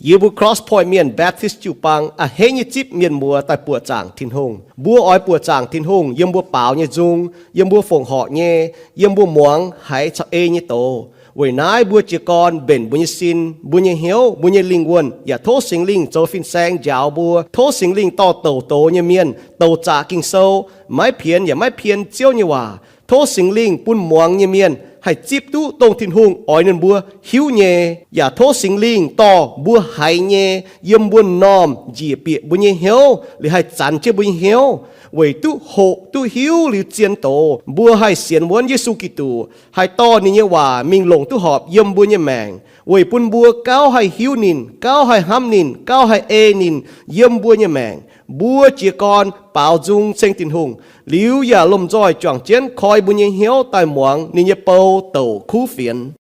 Yie mbuo Cross Point Mienh Baptist jiu-baang a'hneiv nyei zipv mienh muoz daaih buoqc zaangc Tin-Hungh. Mbuo oix buoqc zaangc Tin-Hungh yiem mbuo baaux nyei nzung, yiem mbuo fongc horc nyei, yiem mbuo muangx haiz caux ei nyei doz. Weic naaiv mbuo jiez gorn mbenc mbuo nyei sin, mbuo nyei hnyouv, mbuo nyei lingh wuonh, yaac tov Singx Lingh zoux fin-saeng njaaux mbuo. Tov Singx Lingh dorh douc doz nyei mienh, douc zaqc Ging-Sou, maiv pienx yaac maiv pien Ziouv nyei waac. Tov Singx Lingh bun muangx nyei mienh haih zipv duqv dongh Tin-Hungh oix ninh mbuo hiuv nyei. Yaac tov Singx Lingh dorh mbuo haiz nyei yiem mbuo m'normh njiec bieqc mbuo nyei hnyouv, liuz haih zanx jienv mbuo nyei hnyouv, weic duqv hoqc duqv hiuv liuz zien doz, mbuo haih sienx wuonv Yesu Giduc, haih dorh ninh nyei waac mingh longc duqv horpc yiem mbuo nyei maengc, weic bun mbuo gauh haih hiuv ninh, gauh haih hnamv ninh, gauh haih ei ninh yiem mbuo nyei maengc. Mbuo jiez gorn baaux nzung ceng Tin-Hungh, liuz yaac lomh nzoih juangc jienv koi mbuo nyei hnyouv daaih muangx ninh nyei bou douc kuv fienx.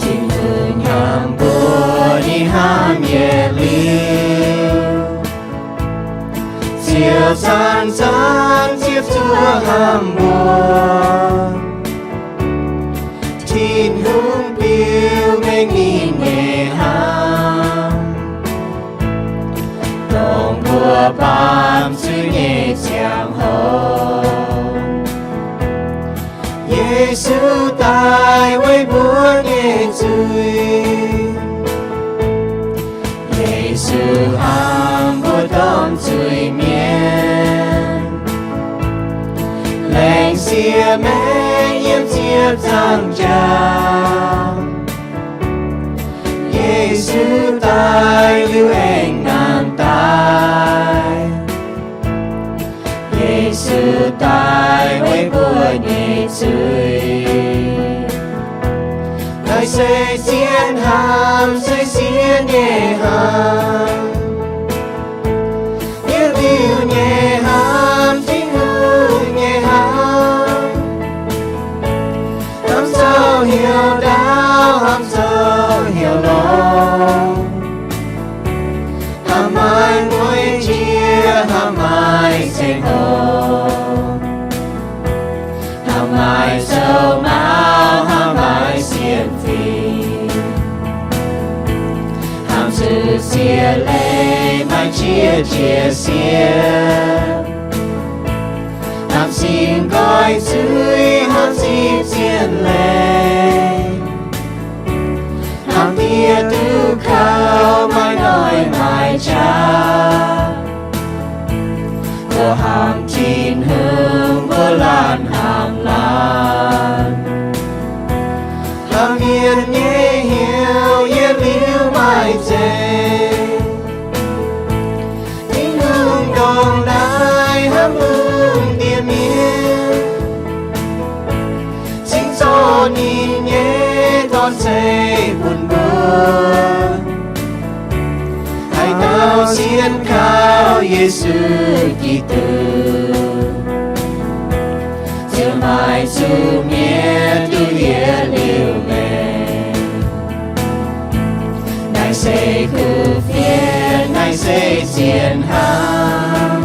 Tin-Hungh hnamv mbuo, ninh hnamv yietc liuz, ziouc zanc-zanc ziepc zuoqv hnamv mbuo. Tin-Hungh biux mengh ninh nyei hnamv, dongh mbuo baamh zuiz nyei ziangh hoc, Yesu daaih weic mbuo nyei zuiz. Yesu hnamv mbuo domh zuiz-mienh, laengz sieqv maengc yiem ziepc nzaangc jaax. Yesu daaih liuz aengx nangh daaih. Yesu daaih weic mbuo nyei zuiz. Naaiv se zien hnamv, se siev nyei hnamv. Yietc liuz nyei hnamv, Tin-Hungh nyei hnamv. Hnamv zoux heuc ndaauv, hnamv zoux heuc longx. Hnamv maaih mueiz jiex, hnamv maaih ceng-hlo, hnamv maaih zoux maux, hnamv maaih sienx fim. Hnamv zuqc ziex leiz maaih jiex jiex sieqv. Hnamv sin nqoi zuiz, hnamv zipv zien leiz. Hnamv diev duqv kaux maaih noic maaih qaqv. Mbuo hnamv Tin-Hungh, mbuo laanh hnamv laanh. Hnamv mienh nyei hnyouv yietc liuz maaih zengc. Tin-Hungh ndongc naaiv hnamv lungh ndiev mienh, cingx zorqv ninh nyei dorn-zeiv bun mbuo. Haaix dauh sienx kaux Yesu Giduc, ziouc maaih zuqc mietc duqv yietc liuz maengc. Naaiv se kuv fienx, naaiv se zien hnamv.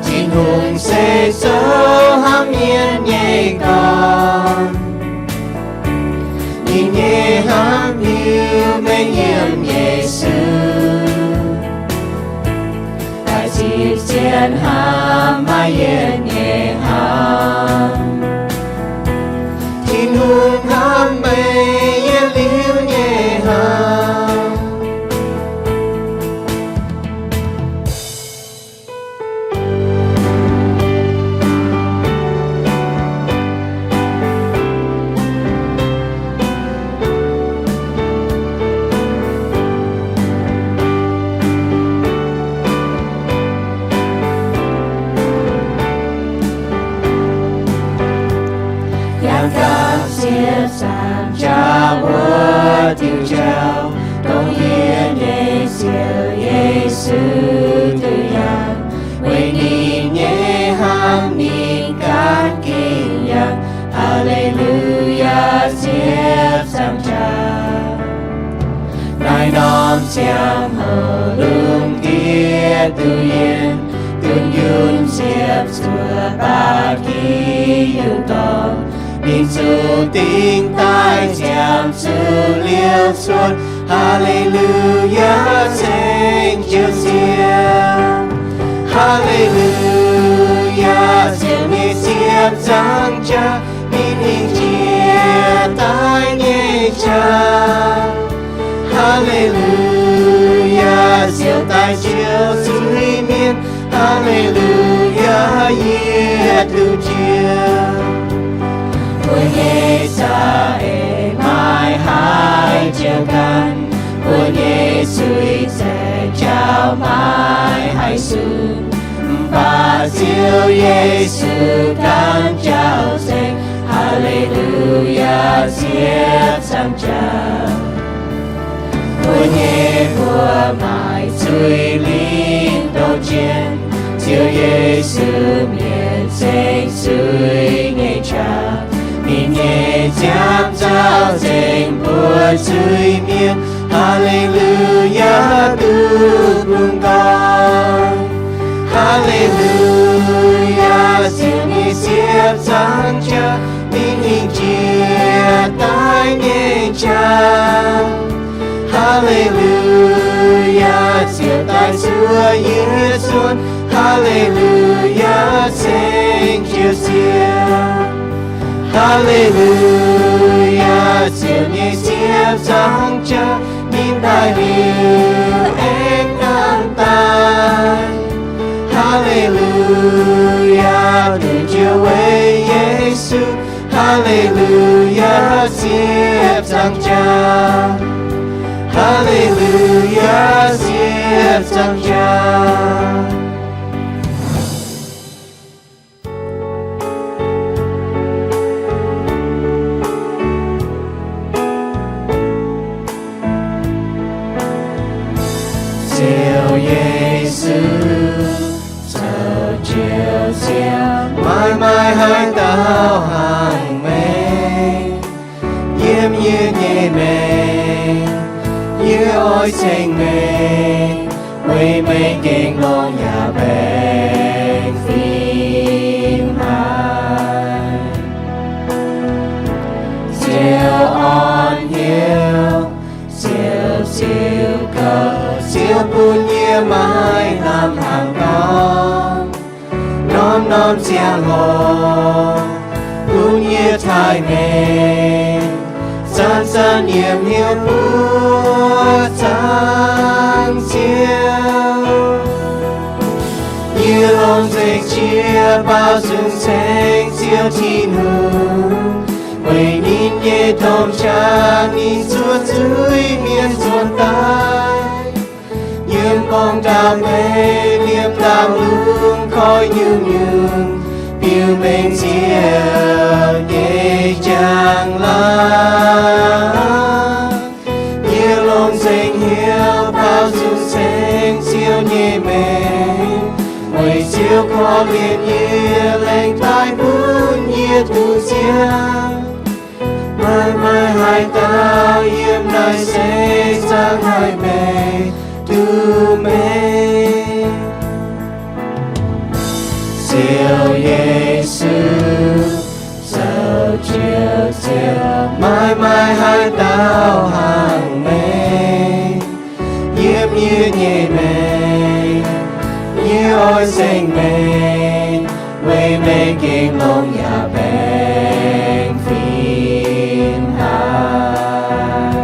Tin-Hungh se zoux hnamv mienh nyei gorn. Ninh nyei hnamv biux mengh yiem Yesu, daaih zipv zien hnamv maaih yietc nyei hnamv. Tin-Hungh hnamv meih yietc liuz nyei hnamv. Yangh gapv ziepc zaangc jaax wuov diuh jauv, dongh yie nyei Ziouv Yesu duqv yangh, weic ninh nyei Ziangh hoc lungh ndiev duqv yienh, dunh yunh ziepc zuoqv ba'gi yungh dorngh. Mingh zuqc dingh daaih ziangh zuqc liouh cuotv. Haa^le^lu^yaa, ceng jienv Ziouv. Haa^le^lu^yaa, Ziouv nyei ziepc nzaangc jaax, ninh hingh jiex daaih nyei qaqv. Haa^le^lu^yaa, Ziouv daaih njoux zuiz-mienh. Haa^le^lu^yaa, yie duqv njoux. Mbuo nyei za'eix maiv haih njoux ganh, mbuo nyei zuiz-zaengc jauv maiv haih sunc. Mv baac Ziouv Yesu ganh jauv-zengx. Haa^le^lu^yaa, ziepc nzaangc jaax. Mbuo nyei buoz-maaic zuiz-lingh ndoh jien, Ziouv Yesu mienh ceng zuiz nyei qaqv. Ninh nyei nziaamv nzauh nzengc mbuo zuiz-mienh. Haa^le^lu^yaa, duqv bungx nqoi. Haa^le^lu^yaa, Ziouv nyei ziepc nzaangc jaax, ninh hingh jiex daaih nyei qaqv. Haa^le^lu^yaa, Ziouv daaih zuov yie zuonx. Haa^le^lu^yaa, ceng jienv Ziouv. Haa^le^lu^yaa, Ziouv nyei ziepc nzaangc jaax, ninh daaih liuz aengx hnangv daaih. Haa^le^lu^yaa, duqv njoux weic Yesu. Haa^le^lu^yaa, ziepc nzaangc jaax. Haa^le^lu^yaa, ziepc nzaangc jaax. Ziouv Yesu, zoux Ziouv, Ziouv maiv maaih haaix dauh hnangv meih. Yiem yie nyei maengc, yie oix ceng meih, weic meih gengh longc yaac baengh fim haic. Ziouv orn hnyouv, Ziouv ziux gouv, Ziouv bun yie maaih lamh hnaangx dorngx. Norm-norm ziangh hoc bun yie taaih meih, zanc-zanc yiem hnyouv buov zaangc Ziouv. Yie longc nzengc jiex baaux nzung ceng Ziouv Tin-Hungh, weic ninh nyei domh qaqv ninh zuov zuiz-mienh nzuonx daaih. Yiem m'nqorngv ndau-meix, liemh ndau-lungh koi nyungc-nyungc, biux mengh Ziouv nyei njang-laangc. Yie longc nzengc hnyouv baaux nzung ceng Ziouv nyei mengh, weic Ziouv korv-lienh yie, laengz daaih bun yie duqv nziaamv. Maiv maaih haaix dauh yiem naaiv seix zaangc haih meih duqv mengh. Ziouv Yesu, zoux Ziouv, Ziouv maiv maaih haaix dauh hnangv meih. Yiem yie nyei maengc, yie oix ceng meih, weic meih gengh longc yaac baengh fim haic.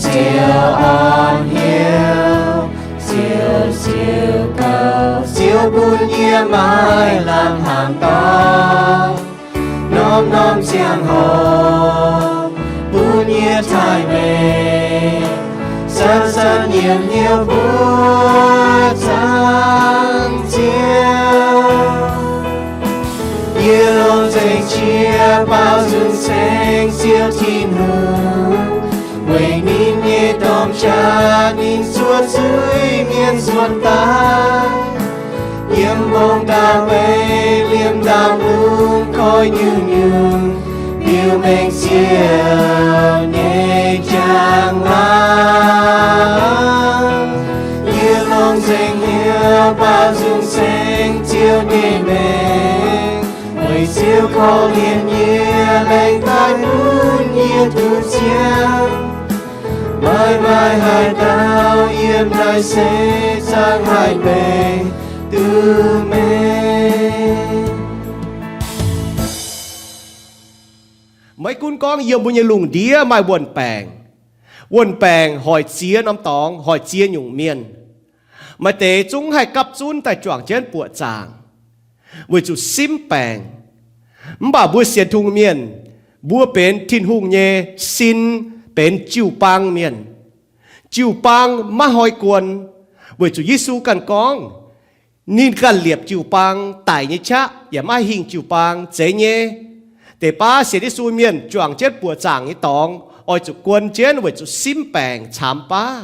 Ziouv orn hnyouv, Ziouv ziux gouv, Ziouv bun yie maaih lamh hnaangx dorngx. Norm-norm ziangh hoc bun yie taaih meih, zanc-zanc yiem hnyouv buov zaangc Ziouv. Yie longc nzengc jiex baaux nzung ceng Ziouv Tin-Hungh, weic ninh nyei domh qaqv ninh zuov zuiz-mienh nzuonx daaih. Yiem m'nqorngv ndau-meix, liemh ndau-lungh koi nyungc-nyungc, biux mengh Ziouv nyei njang-laangc. Ziouv korv-lienh yie, laengz daaih bun yie duqv ziangh. Meih maaih haaix dauh yiem naaiv seix zaangc haih benx duqv meih? Maiv gunv gorngv yiem mbuo nyei lungh ndiev maaih wuon-baengc. Wuon-baengc hoic ziex norm dorngx, hoic ziex nyungc mienh. Maaih deix zungv haih gapv zunv daaih juangc jienv buoqc zaangc, weic zuqc simv baengc. Mv baac mbuo sienx Tin-Hungh mienh, mbuo benx Tin-Hungh nyei sin, benx jiu-baang mienh. Jiu-baang maiv hnoi guon, weic zuqc Yesu ganh gorngv, ninh ganh liepc jiu-baang daic nyei qaqv yaac maiv haih hingh jiu-baang. Zeiz nyei, deix baav sienx Yesu mienh juangc jienv buoqc zaangc nyei dorngx oix zuqc guon jienv weic zuqc simv baengc camx baav.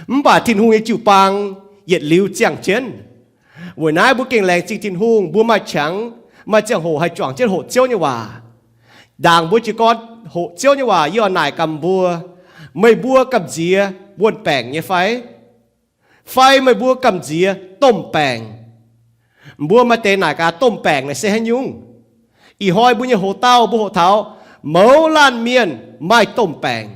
Mv baac Tin-Hungh nyei jiu-baang yietc liuz ziangh jienv. Weic naaiv mbuo gengh laengz zingh Tin-Hungh, mbuo maaih qangx, maaih ziangh hoc haih juangc jienv hoqc Ziouv nyei waac. Ndaangc mbuo jiez gorn hoqc Ziouv nyei waac, yie oix naaic gamh mbuo, meih mbuo gamh nziex wuon-baengc nyei fai? Fai meih mbuo gamh nziex domh baengc? Mbuo maaih deix naaic gaax, domh baengc naaic se haaix nyungc? Ih hnoi mbuo nyei hoc-dauh mbuo hoqc taux mouz laanh mienh maaih domh baengc.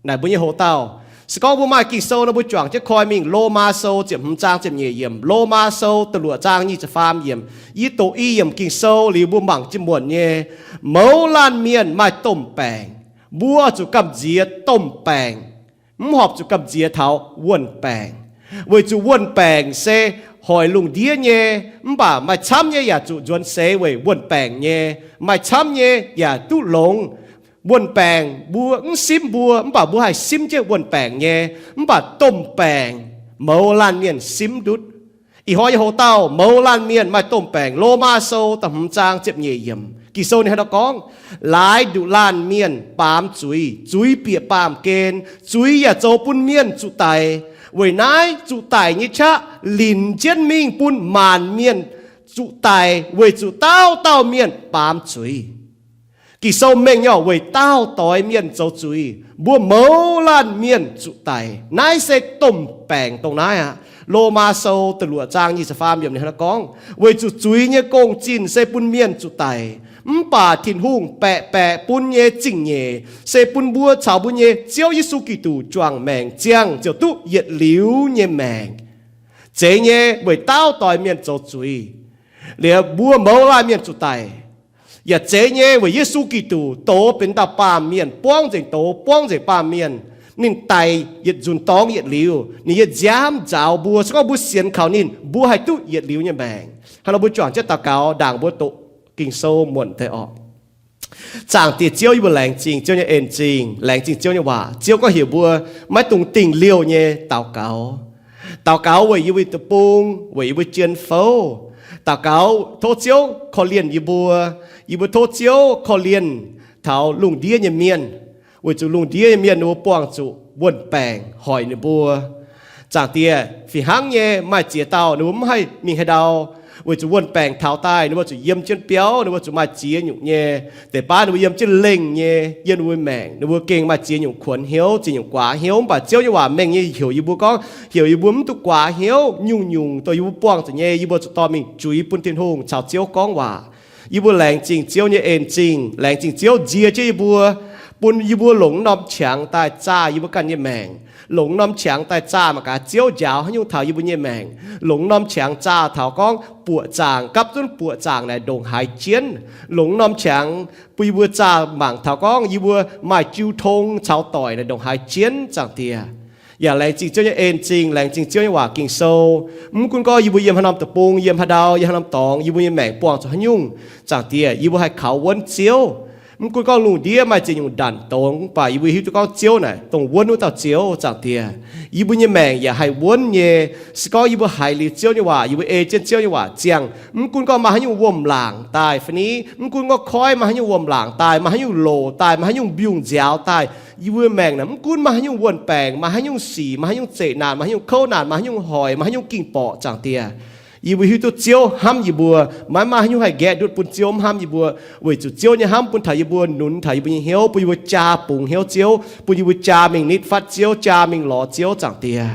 Naaic mbuo nyei hoc-dauh, se gorngv mbuo maaih Ging-Sou nor, mbuo juangc jienv koi mingh Lomaa Sou ziepc hmz zaang ziepc nyeic yiemc, Lomaa Sou da'luoqc zaang nyic ziepc faam yiemc. Yie doqc i yiemc Ging-Sou liuz mbuo mangc jienv muonc nyei, mouz laanh mienh maaih domh baengc. Mbuo zuqc gamh nziex domh baengc, mv horpc zuqc gamh nziex taux wuon-baengc, weic zuqc wuon-baengc se hoic lungh ndiev nyei. Mv baac maaih camv nyei yaac zuqc nzuonx seix weic wuon-baengc nyei. Maaih camv nyei yaac duqv longx. Wuon-baengc mbuo mv simv mbuo, mv baac mbuo haih simv jienv wuon-baengc nyei. Mv baac domh baengc mouz laanh mienh simv ndutv. Ih hnoi nyei hoc-dauh mouz laanh mienh maaih domh baengc. Lomaa Sou da'hmz zaang ziepc nyeic yiemc, Ging-Sou ninh hnangv naaiv gorngv, laaix nduqc laanh mienh baamz zuiz, zuiz bieqc baamh gen, zuiz yaac zoux bun mienh zuqc daic. Weic naaiv zuqc daic nyei qaqv linc jienv mingh bun maanc mienh zuqc daic weic zuqc dauh dauh mienh baamz zuiz. Ging-Sou mengh nyei weic dauh doix mienh zoux zuiz, mbuo mouz laanh mienh zuqc daic. Naaiv se domh baengc dongh naaiv aqv. Lomaa Sou da'luoqc zaang nyic ziepc faam yiemc ninh hnangv naaiv gorngv, weic zuqc zuiz nyei gong-zinh se bun mienh zuqc daic, mv baac Tin-Hungh baeqc baeqc bun nyei zingh nyeic se bun mbuo caux mbuo nyei Ziouv Yesu Giduc juangc maengc ziangh ziouc duqv yietc liuz nyei maengc. Zeiz nyei weic dauh doix mienh zoux zuiz, liuz mbuo mouz laanh mienh zuqc daic. Yaac zeiz nyei weic Yesu Giduc doz benx dauh baamh mienh, buangv nzengc doz, buangv nzengc baamh mienh. Ninh daic yietc nzunc dorngx yietc liuz, ninh yiem nziaamv nzaaux mbuo. Se gorngv mbuo sienx kaux ninh, mbuo haih duqv yietc liuz nyei maengc. Hnangv nor mbuo juangc jienv daux gaux ndaangc mbuo doqc Ging-Sou muonc deix orqc. Zaangc Diex Ziouv, yie mbuo laengz zingh Ziouv nyei en zingh, laengz zingh Ziouv nyei waac. Ziouv gorngv heuc mbuo maiv dungx dingh liouh nyei daux gaux. Daux gaux weic yie mbuo deic-bung, weic yie mbuo jien fouv. Daux gaux tov Ziouv korv-lienh yie mbuo. Yie mbuo tov Ziouv korv-lienh taux lungh ndiev nyei mienh, weic zuqc lungh ndiev nyei mienh ninh mbuo buangh zuqc wuon-baengc hoic ninh mbuo. Zaangc Diex, fih hnangv nyei maaih ziex dauh ninh mbuo mv haih mingh haaix ndau, weic zuqc wuon-baengc taux daaih ninh mbuo zuqc yiem jienv biauv, ninh mbuo zuqc maaih ziex nyungc nyei. Deix baav ninh mbuo yiem jienv lengh nyei, yiem ninh mbuo maengc ninh mbuo gengh maaih ziex nyungc kuonx hnyouv, ziex nyungc guaax hnyouv. Mv baac Ziouv nyei waac mengh nyei heuc yie mbuo gorngv, heuc yie mbuo mv duqv guaax hnyouv. Nyungc-nyungc dongh yie mbuo buangh zuqc nyei, yie mbuo zuqc dorh mingh juix bun Tin-Hungh caux Ziouv gorngv waac. Yie mbuo laengz zingh Ziouv nyei en zingh, laengz zingh Ziouv nzie jienv yie mbuo, bun yie mbuo longc norm qangx daaih zaah yie mbuo ganh nyei maengc. Longc norm qangx daaih zaah mangc gaax Ziouv njaaux haaix nyungc taux yie mbuo nyei maengc. Longc norm qangx zaah taux gorngv buoqc zaangc, gapv zunv buoqc zaangc naaic ndongc haaix jienv. Longc norm qangx bun yie mbuo zaah mangc taux gorngv yie mbuo maaih jiu tong caux doic naaic ndongc haaix jienv, Zaangc Diex. Yaac laengz zingh Ziouv nyei en zingh, laengz zingh Ziouv nyei waac Ging-Sou. Mv gunv gorngv yie mbuo yiem haaix norm deic-bung, yiem haaix ndau, yiem haaix norm dorngx, yie mbuo nyei maengc buangh zuqc haaix nyungc, Zaangc Diex, yie mbuo haih kaux wuonv Ziouv. Mv gunv gorngv lungh ndiev maaih ziex nyungc ndanc dongz, mv baac yie mbuo hiuv duqv gorngv Ziouv naaic dongh wuonv wuov dauh Ziouv, Zaangc Diex. Yie mbuo nyei maengc yaac haih wuonv nyei. Se gorngv yie mbuo haiz liuz Ziouv nyei waac, yie mbuo ei jienv Ziouv nyei waac ziangh, mv gunv gorngv maaih haaix nyungc wuom-laangc daaih fai ni, mv gunv gorngv koiv maaih haaix nyungc wuom-laangc daaih, maaih haaix nyungc loc daaih, maaih haaix nyungc mbiungc nziaaux daaih, yie mbuo maengc naaic mv gunv maaih haaix nyungc wuon-baengc, maaih haaix nyungc sic, maaih haaix nyungc zeqc naanc, maaih haaix nyungc kouv naanc, maaih haaix nyungc hoic, maaih haaix nyungc ging-borqc, Zaangc Diex, yie mbuo hiuv duqv Ziouv hnamv yie mbuo. Maiv maaih haaix nyungc haih nqaeqv ndutv bun Ziouv mv hnamv yie mbuo, weic zuqc Ziouv nyei hnamv bun taux yie mbuo nunz taux yie mbuo nyei hnyouv, bun yie mbuo jaa bungx hnyouv Ziouv, bun yie mbuo jaa mingh nitv fatv Ziouv, jaa mingh lorz Ziouv, Zaangc Diex.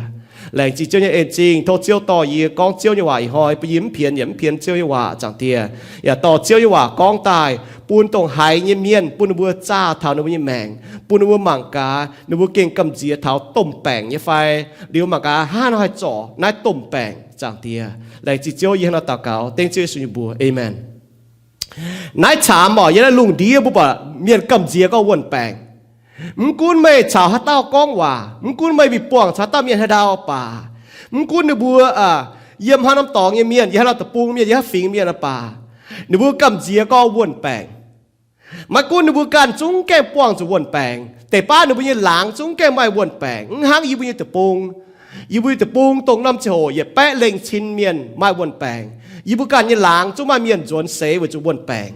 Laengz zingh Ziouv nyei en zingh, tov Ziouv dorh yie gorngv Ziouv nyei waac ih hnoi, bun yie mv pienx yaac mv pienx Ziouv nyei waac, Zaangc Diex. Yaac dorh Ziouv nyei waac gorngv daaih bun dongh haiz nyei mienh, bun ninh mbuo zaah taux ninh mbuo nyei maengc, bun ninh mbuo mangc gaax ninh mbuo gengh gamh nziex taux domh baengc nyei fai, liuz mangc gaax hnangv haaix nor haih zorc naaiv domh baengc, Zaangc Diex. Laengz zingh Ziouv, yie hnangv naaiv daux gaux dengv Ziouv Yesu nyei mbuox, aamen. Naaiv caamx orqc, yiem naaiv lungh ndiev mbuo buatc mienh gamh nziex gorngv wuonh baengc. Mv gunv meih caux haaix dauh gorngv waac, mv gunv meih mingh buangh caux haaix dauh mienh haaix ndau baac, mv gunv ninh mbuo yiem haaix norm dorngx nyei mienh, yiem haaix norm deic-bung mienh, yiem haaix fingx mienh baac, ninh mbuo gamh nziex gorngv wuonh baengc. Maiv gunv ninh mbuo ganh zungv gaengh buangh zuqc wuonh baengc, deix baav ninh mbuo nyei laangz zungv gaengh maaih wuonh baengc. Mv hnangv yie mbuo nyei deic-bung. Yie mbuo nyei deic-bung dongh norm ziangh hoc yietc baeqv lengh cin mienh maaih wuonh baengc. Yie mbuo ganh nyei laangz zungv maaih mienh nzuonx seix weic zuqc wuonh baengc.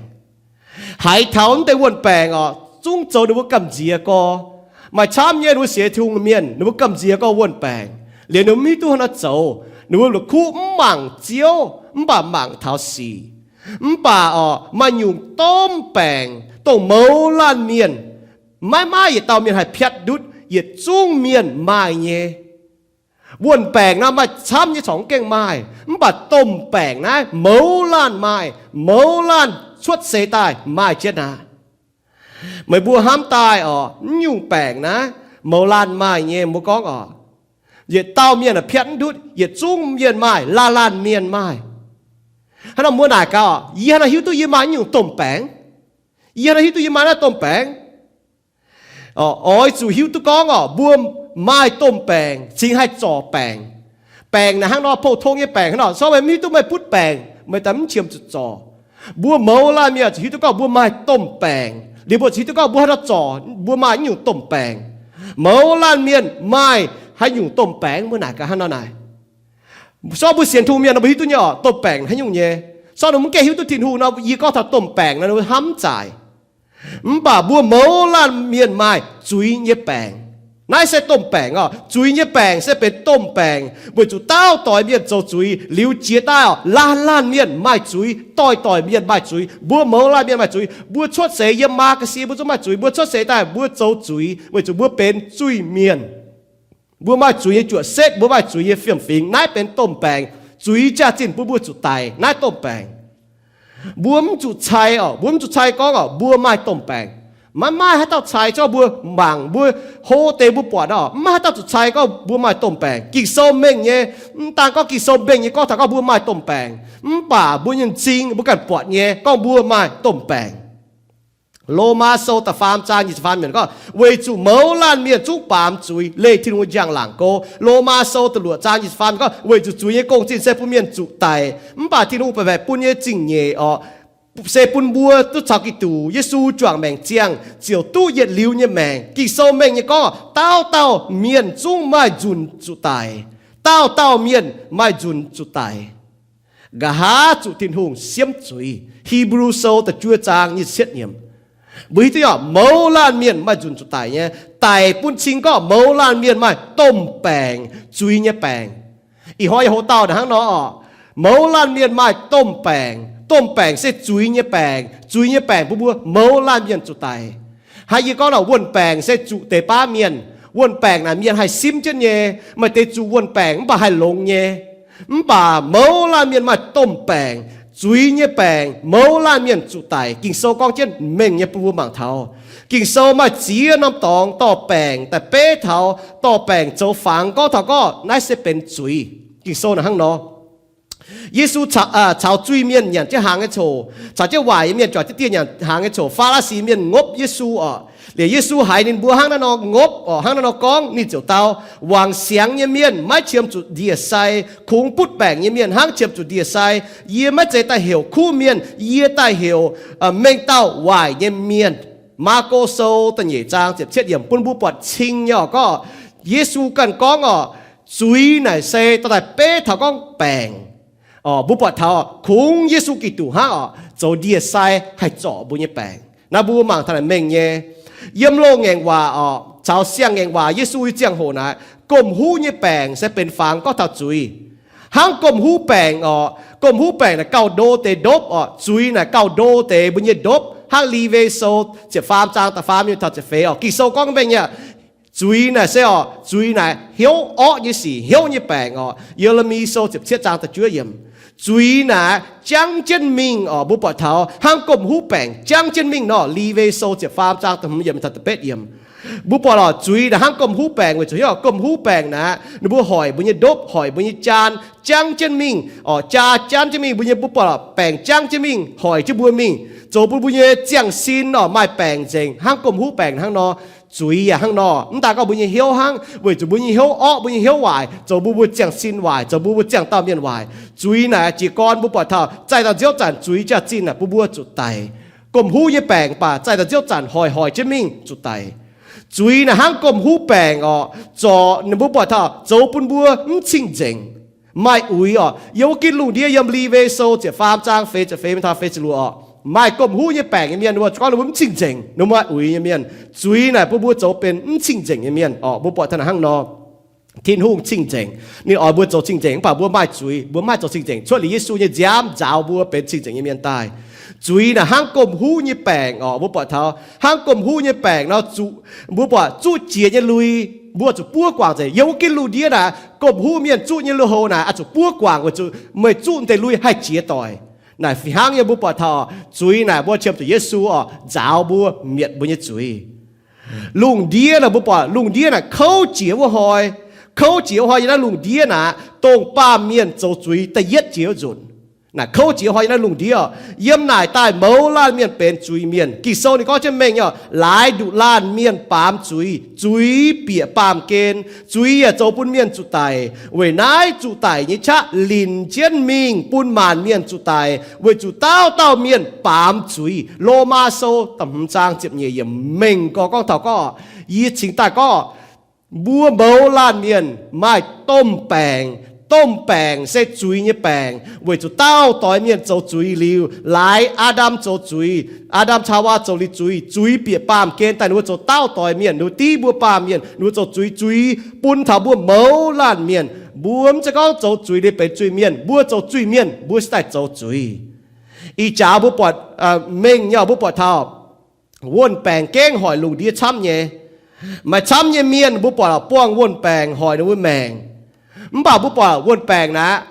Haiz taux naaiv deix wuonh baengc orqc, zungv zoux ninh mbuo gamh nziex gorx. Maaih camv nyei ninh mbuo sienx Tin-Hungh mienh, ninh mbuo gamh nziex gorngv wuonh baengc, liuz ninh mbuo mv hiuv duqv haaix nor zoux. Ninh mbuo la'kuqv mv mangc Ziouv, mv baac mangc taux sic. Mv baac orqc, maaih nyungc domh baengc dongh mouz laanh mienh, maiv maaih yietc dauh mienh haih piatv ndutv, yietc zungv mienh maaih nyei. Wuonh baengc naaiv maaih camv nyei corc gengh maaih, mv baac domh baengc naaiv mouz laanh maaih, mouz laanh cuotv seix daaih maaih jienv aqv. Meih mbuo hnamv daaih orqc, mv nyungc baengc naaiv mouz laanh maaih nyei, mbuo gorngv orqc, yietc dauh mienh piatv mv ndutv, yietc zungv mienh maaih, laanh laanh mienh maaih. Hnangv nor mbuo naaic gaax orqc, yie hnangv nor hiuv duqv yie maaih mv nyungc domh baengc? Yie hnangv nor hiuv duqv yie maaih naaiv domh baengc? Oix zuqc hiuv duqv gorngv orqc, mbuo maaih domh baengc cingx haih zorc baengc. Baengc naaic hnangv nor, pou-tong nyei baengc hnangv nor, se gorngv meih mv hiuv duqv meih butv baengc, meih daaih mv qiemx zuqc zorc. Mbuo mouz laanh mienh zuqc hiuv duqv gorngv mbuo maaih domh baengc, liuz mbuo zuqc hiuv duqv gorngv mbuo haaix nor zorc mbuo maaih naaiv nyungc domh baengc. Mouz laanh mienh maaih haaix nyungc domh baengc? Mbuo naaic gaax hnangv nor naaic. Se gorngv mbuo sienx Tin-Hungh mienh nor mbuo hiuv duqv nyei orqc, domh baengc haaix nyungc nyei. Se gorngv ninh mbuo mv gaengh hiuv duqv Tin-Hungh nor, yie gorngv taux domh baengc naaic ninh mbuo hnamv mv zaic. Mv baac mbuo mouz laanh mienh maaih zuiz nyei baengc. Naaiv se domh baengc orqc. Zuiz nyei baengc se benx domh baengc weic zuqc dauh doix mienh zoux zuiz liuz jiex daaih orqc, laanh laanh mienh maaih zuiz, doix-doix mienh maaih zuiz. Mbuo mouz laanh mienh maaih zuiz. Mbuo cuotv seix yiem maa ga'sie mbuo zungv maaih zuiz. Mbuo cuotv seix daaih mbuo zoux zuiz weic zuqc mbuo benx zuiz-mienh. Mbuo maaih zuiz nyei juoqc-setv, mbuo maaih zuiz nyei fiem-fingx. Naaiv benx domh baengc. Zuiz jaax-zinh bun mbuo zuqc daic. Naaiv domh baengc. Mbuo mv zuqc cai orqc, mbuo mv zuqc cai gorngv orqc, mbuo maaih domh baengc. Maiv maaih haaix dauh cai gorngv mbuo mangc, mbuo hlo deix mbuo buatc orqc, mv maaih haaix dauh zuqc cai gorngv mbuo maaih domh baengc. Ging-Sou mengh nyei. Mv daan gorngv Ging-Sou mengh nyei gorngv taux gorngv mbuo maaih domh baengc, mv baac mbuo nyei m'zing mbuo ganh buatc nyei gorngv mbuo maaih domh baengc. Lomaa Sou da'faam zaang nyic ziepc faam yiemc gorngv, weic zuqc mouz laanh mienh zungv baamz zuiz leih Tin-Hungh njang-laangc gouv. Lomaa Sou da'luoqc zaang nyic ziepc faam yiemc gorngv, weic zuqc zuiz nyei gong-zinh se bun mienh zuqc daic, mv baac Tin-Hungh ba'baeqc bun nyei zingh nyeic orqc, se bun mbuo duqv caux Giduc Yesu juangc maengc ziangh ziouc duqv yietc liuz nyei maengc. Ging-Sou mengh nyei gorngv, dauh dauh mienh zungv maaih nzunc zuqc daic. Dauh dauh mienh maaih nzunc zuqc daic. Nqa'haav zuqc Tin-Hungh siemv zuiz. Hipv^lu Sou da'juov zaang nyic ziepc cietv yiemc. Mbuo hiuv duqv orqc, mouz laanh mienh maaih nzunc zuqc daic nyei. Daic bun cing gorngv mouz laanh mienh maaih domh baengc, zuiz nyei baengc. Ih hnoi yaac hoc dauh naaic hnangv nor orqc, mouz laanh mienh maaih domh baengc. Domh baengc se zuiz nyei baengc. Zuiz nyei baengc bun mbuo mouz laanh mienh zuqc daic. Hnangv yie gorngv nor, wuonh baengc se zuqc deix baav mienh. Wuonh baengc naaic mienh haih simv jienv nyei. Maaih deix zuqc wuonh baengc mv baac haih longx nyei. Mv baac mouz laanh mienh maaih domh baengc, zuiz nyei baengc, mouz laanh mienh zuqc daic. Ging-Sou gorngv jienv mengh nyei bun mbuo mangc taux. Ging-Sou maaih ziex norm dorngx dorh baengc daaih beiv taux, dorh baengc zoux fangx gorngv taux gorngv naaiv se benx zuiz. Ging-Sou naaic hnangv nor. Yesu caux zuiz-mienh nyanc jienv hnaangx nyei coc, caux jienv waaic nyei mienh juangc jienv dieh nyanc hnaangx nyei coc. Faa^laa^si mienh ngopv Yesu orqc. Liuz Yesu haiz ninh mbuo hnangv naaiv nor ngopv orqc, hnangv naaiv nor gorngv, ninh ziouc dau, wangc siangx nyei mienh maiv qiemx zuqc ndie-sai, kungx butv baengc nyei mienh hnangv qiemx zuqc ndie-sai. Yie maiv zeiz daaih heuc kuv mienh, yie daaih heuc mengh dauh waaic nyei mienh. Maako Sou da'nyeic zaang ziepc cietv yiemc bun mbuo buatc cing nyei orqc, gorngv Yesu ganh gorngv orqc, zuiz naaic se dorh daaih beiv taux gorngv baengc. Mbuo buatc taux kungx Yesu Giduc hnangv orqc, zoux ndie-sai haih zorc mbuo nyei baengc. Naaiv mbuo mangc taux naaic mengh nyei. Yiem loz-ngaengc waac orqc, caux siang-ngaengc waac Yesu nyei ziangh hoc naaic, gomh huv nyei baengc se benx fangx gorngv taux zuiz. Hnangv gomh huv baengc orqc, gomh huv baengc naaic gauh ndo deix ndopv orqc, zuiz naaic gauh ndo deix mbuo nyei ndopv. Hnangv Liwe Sou ziepc faam zaang da'faam yiemc taux ziepc feix orqc, Ging-Sou gorngv mengh nyei, Zuiz naaic se orqc, zuiz naaic hnyouv orqv nyei sic, hnyouv nyei baengc orqc. Ye^le^mi Sou ziepc cietv zaang da'juov yiemc. Zuiz naaic jangv jienv mingh orqc, mbuo buatc taux hnangv gomh huv baengc jangv jienv mingh nor. Lewi Sou ziepc faam zaang da'hmz yiemc taux da'betv yiemc. Mbuo buatc lorqc, zuiz naaic hnangv gomh huv baengc weic zuqc hnyouv gomh huv baengc naaic, ninh mbuo hoic mbuo nyei ndopv, hoic mbuo nyei jaan, jangv jienv mingh orqc, jaa jangv jienv mingh, mbuo nyei, mbuo buatc lorqc, baengc jangv jienv mingh, hoic jienv mbuo mingh, zoux bun mbuo nyei ziangh sin orqc maaih baengc nzengc, hnangv gomh huv baengc hnangv nor. Zuiz yaac hnangv nor, mv daaih gorngv mbuo nyei hnyouv hnangv, weic zuqc mbuo nyei hnyouv orqv, mbuo nyei hnyouv waaic, zoux mbuo mbuo ziangh sin waaic, zoux mbuo mbuo ziangh dauh mienh waaic. Zuiz naaic jiez gorn mbuo buatc taux zaih dangh nziouv zanc zuiz jaax-zinh naaic bun mbuo zuqc daic. Gomh huv nyei baengc baac zaih dangh nziouv zanc hoic hoic jienv mingh zuqc daic. Zuiz naaic hnangv gomh huv baengc orqc, zorc ninh mbuo buatc taux zoux bun mbuo mv cing-nzengc, maaih uix orqc. Yiem wuov ginv lungh ndiev yiem Lewi Sou ziepc faam zaang feix ziepc feix mingh taux feix ziepc luoqc orqc, maaih gomh huv nyei baengc nyei mienh, ninh mbuo gorngv ninh mbuo mv cing-nzengc, ninh mbuo maaih uix nyei mienh. Zuiz naaic bun mbuo zoux benx mv cing-nzengc nyei mienh orqc. Mbuo buatc taux naaic hnangv nor, Tin-Hungh cing-nzengc, ninh oix mbuo zoux cing-nzengc, mv baac mbuo maaih zuiz, mbuo mv haih zoux cing-nzengc. Cuotv liuz Yesu nyei nziaamv nzaaux mbuo benx cing-nzengc nyei mienh daaih. Zuiz naaic hnangv gomh huv nyei baengc orqc. Mbuo buatc taux hnangv gomh huv nyei baengc nor, zuqc, mbuo buatc zuqv jiex nyei lui, mbuo zuqc buov guangc nzengc. Yiem wuov ginv lungh ndiev naaic, gomh huv mienh zuqv nyei lui-houx naaic oix zuqc buov guangc weic zuqc meih zuqv deix lui haih jiex doic. Naaic fih hnangv yiem mbuo buatc taux zuiz naaic mbuo qiemx zuqc Yesu orqc nzaaux mbuo, mietc mbuo nyei zuiz. Lungh ndiev naaic mbuo buatc lungh ndiev naaic kouv jiex wuov hnoi, kouv jiex wuov hnoi yiem naaiv lungh ndiev naaic, dongh baamh mienh zoux zuiz da'yietv jiex wuov nzunc. Naaic kouv jiex wuov hnoi yiem naaiv lungh ndiev orqc, yiem naaic daaih mouz laanh mienh benx zuiz mienh. Ging-Sou ninh gorngv jienv mengh nyei orqc, laaix nduqc laanh mienh baamz zuiz, zuiz bieqc baamh gen, zuiz yaac zoux bun mienh zuqc daic. Weic naaiv zuqc daic nyei qaqv linc jienv mingh bun maanc mienh zuqc daic, weic zuqc dauh dauh mienh baamz zuiz. Lomaa Sou da'hmz zaang ziepc nyeic yiemc mengh gorx gorngv taux gorngv, yie cingx daaih gorngv, mbuo mouz laanh mienh maaih domh baengc. Domh baengc se zuiz nyei baengc, weic zuqc dauh doix mienh zoux zuiz liuz, laaix Aa^ndam zoux zuiz, Aa^ndam caux Haawaa zoux liuz zuiz, zuiz bieqc baamh gen daaih ninh mbuo zoux dauh doix mienh, ninh mbuo div mbuo baamh mienh, ninh mbuo zoux zuiz, zuiz bun taux mbuo mouz laanh mienh. Mbuo mv zeiz gorngv zoux zuiz liuz benx zuiz-mienh, mbuo zoux zuiz-mienh mbuo se daaih zoux zuiz. Ih jaax mbuo buatc, mengh nyei mbuo buatc taux wuon-baengc gengh hoic lungh ndiev camv nyei. Maaih camv nyei mienh mbuo buatc buangh wuon-baengc hoic ninh mbuo maengc. Mv baac mbuo buatc wuon-baengc naaic,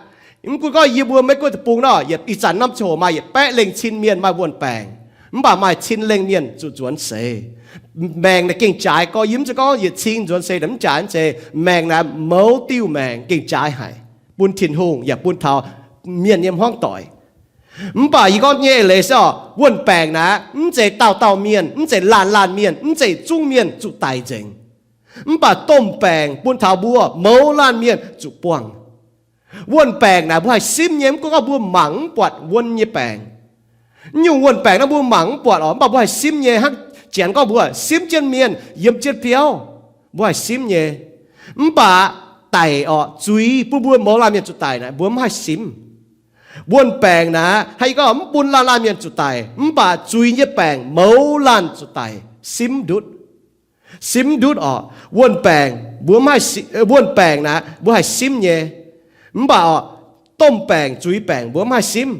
mv gunv gorngv yie mbuo Meiv Guoqv deic-bung nor, yietc ih zanc norm ziangh hoc maaih yietc baeqv lengh cin mienh maaih wuon-baengc, mv baac maaih cin lengh mienh zuqc nzuonx seix. Maengc naaic gengh jaaix gorx, yie mv zeiz gorngv yietc cin nzuonx seix naaic mv jaaix, mv zeiz. Maengc naaic mouz diuh maengc gengh jaaix haic bun Tin-Hungh yaac bun taux mienh nyei hmuangv doic. Mv baac yie gorngv nyei eix leiz se orqc, wuon-baengc naaic mv zeiz dauh dauh mienh, mv zeiz laanh laanh mienh, mv zeiz zungv mienh zuqc daic nzengc. Mv baac domh baengc bun taux mbuo mouz laanh mienh zuqc buangh. Wuon-baengc naaic mbuo haih simv nyei, mv gunv gorngv mbuo mangc mv buatc wuon nyei baengc. Mv nyungc wuon-baengc naaiv mbuo mangc mv buatc orqc, mv baac mbuo haih simv nyei. Hnangv janx gorngv mbuo simv jienv mienh yiem jienv biauv, mbuo haih simv nyei. Mv baac daic orqc, zuiz bun mbuo mouz laanh mienh zuqc daic naaic mbuo mv haih simv. Wuon-baengc naaic haih gorngv mv bun laanh laanh mienh zuqc daic, mv baac zuiz nyei baengc mouz laanh zuqc daic simv ndutv. Simv ndutv orqc, wuon-baengc mbuo mv haih si-, wuon-baengc naaic mbuo haih simv nyei. Mv baac orqc, domh baengc, zuiz baengc mbuo mv haih simv.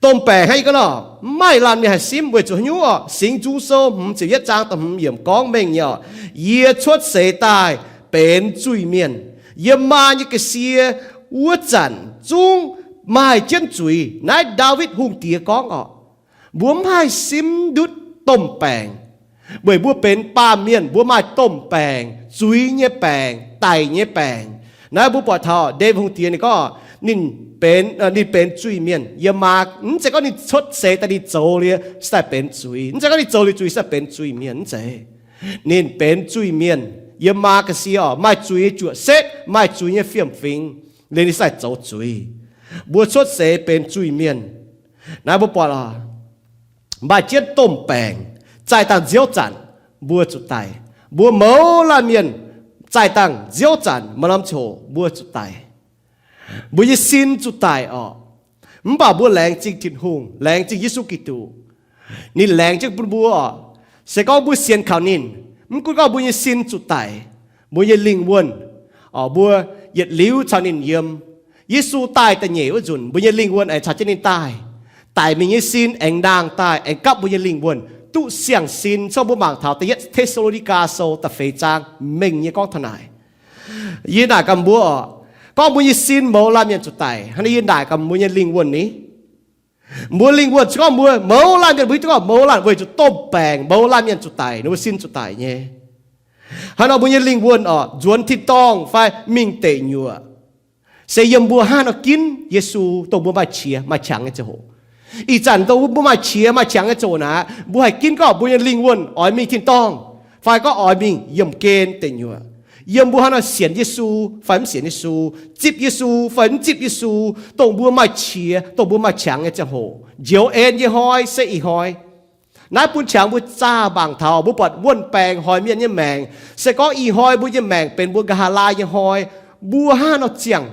Domh baengc hnangv yie gorngv nor, mv maaih laanh mienh haih simv weic zuqc haaix nyungc orqc? Singx Nzung Sou hmz ziepc yietv zaang da'hmz yiemc gorngv mengh nyei orqc, yie cuotv seix daaih benx zuiz-mienh. Yiem maa nyei ga'sie wuov zanc zungv maaih jienv zuiz. Naaiv Ndaawitv Hungh Diex gorngv orqc. Mbuo mv haih simv ndutv domh baengc, weic mbuo benx baamh mienh, mbuo maaih domh baengc, zuiz nyei baengc, daic nyei baengc. Naaiv mbuo buatc taux Ndaawitv Hungh Diex ninh gorngv ninh benx, ninh benx zuiz-mienh yiem maa. Mv zeiz gorngv ninh cuotv seix daaih ninh zoux liuz se daaih benx zuiz. Mv zeiz gorngv ninh zoux liuz zuiz se daaih benx zuiz-mienh, mv zeiz. Ninh benx zuiz-mienh yiem maa ga'sie orqc, maaih zuiz nyei juoqc setv, maaih zuiz nyei fiem-fingx, liuz ninh se daaih zoux zuiz. Mbuo cuotv seix benx zuiz-mienh. Naaiv mbuo buatc orqc, maaih jienv domh baengc, zaih dangh nziouv zanc mbuo zuqc daic. Mbuo mouz laanh mienh zaih dangh nziouv zanc maaih norm ziangh hoc mbuo zuqc daic. Mbuo nyei sin zuqc daic orqc. Mv baac mbuo laengz zingh Tin-Hungh, laengz zingh Yesu Giduc. Ninh laengz jienv bun mbuo orqc. Se gorngv mbuo sienx kaux ninh, mv gunv gorngv mbuo nyei sin zuqc daic, mbuo nyei lingh wuonh, orqc, mbuo yietc liuz caux ninh yiem. Yesu daaih da'nyeic wuov nzunc, mbuo nyei lingh wuonh aengx caux jienv ninh daaih. Daic mingh nyei sin aengx nangh daaih, aengx gapv mbuo nyei lingh wuonh. duqv siang-sin. Cong mbuo mangc taux da'yietv Te^saa^lo^ni^gaa Sou da'feix zaang mengh nyei gorngv taux naaic. Yie naaic gaax mbuo oc, gorngv mbuo nyei sin mouz laanh mienh zuqc daic. Hnangv naaiv yie naaic gaax mbuo nyei lingh wuonh ni. Mbuo lingh wuonh se gorngv mbuo mouz laanh mienh, mbuo hiuv duqv gorngv mouz laanh weic zuqc domh baengc mouz laanh mienh zuqc daic, ninh mbuo sin zuqc daic nyei. Hnangv nor mbuo nyei lingh wuonh oc, nzuonx tin-dorngh fai mingh deic nyuoqc, se yiem mbuo hnangv nor ginv Yesu, dongh mbuo maaih qiex maaih qangx nyei ziangh hoc. Ih zanc dongh mbuo maaih qiex maaih qangx nyei ziangh hoc naaic, mbuo haih ginv gorngv mbuo nyei lingh wuonh oix mingh tin-dorngh, fai gorngv oix mingh yiemh gen deic nyuoqc, yiem mbuo hnangv nor sienx Yesu fai mv sienx Yesu, zipv Yesu fai mv zipv Yesu. Dongh mbuo maaih qiex, dongh mbuo maaih qangx nyei ziangh hoc, njoux en nyei hnoi se ih hnoi. Naaiv bun qangx mbuo zaah mangc taux mbuo buatc wuonh baengc hoic mienh nyei maengc. Se gorngv ih hnoi mbuo nyei maengc benx mbuo nqa'haav laai nyei hnoi, mbuo hnangv nor ziangh,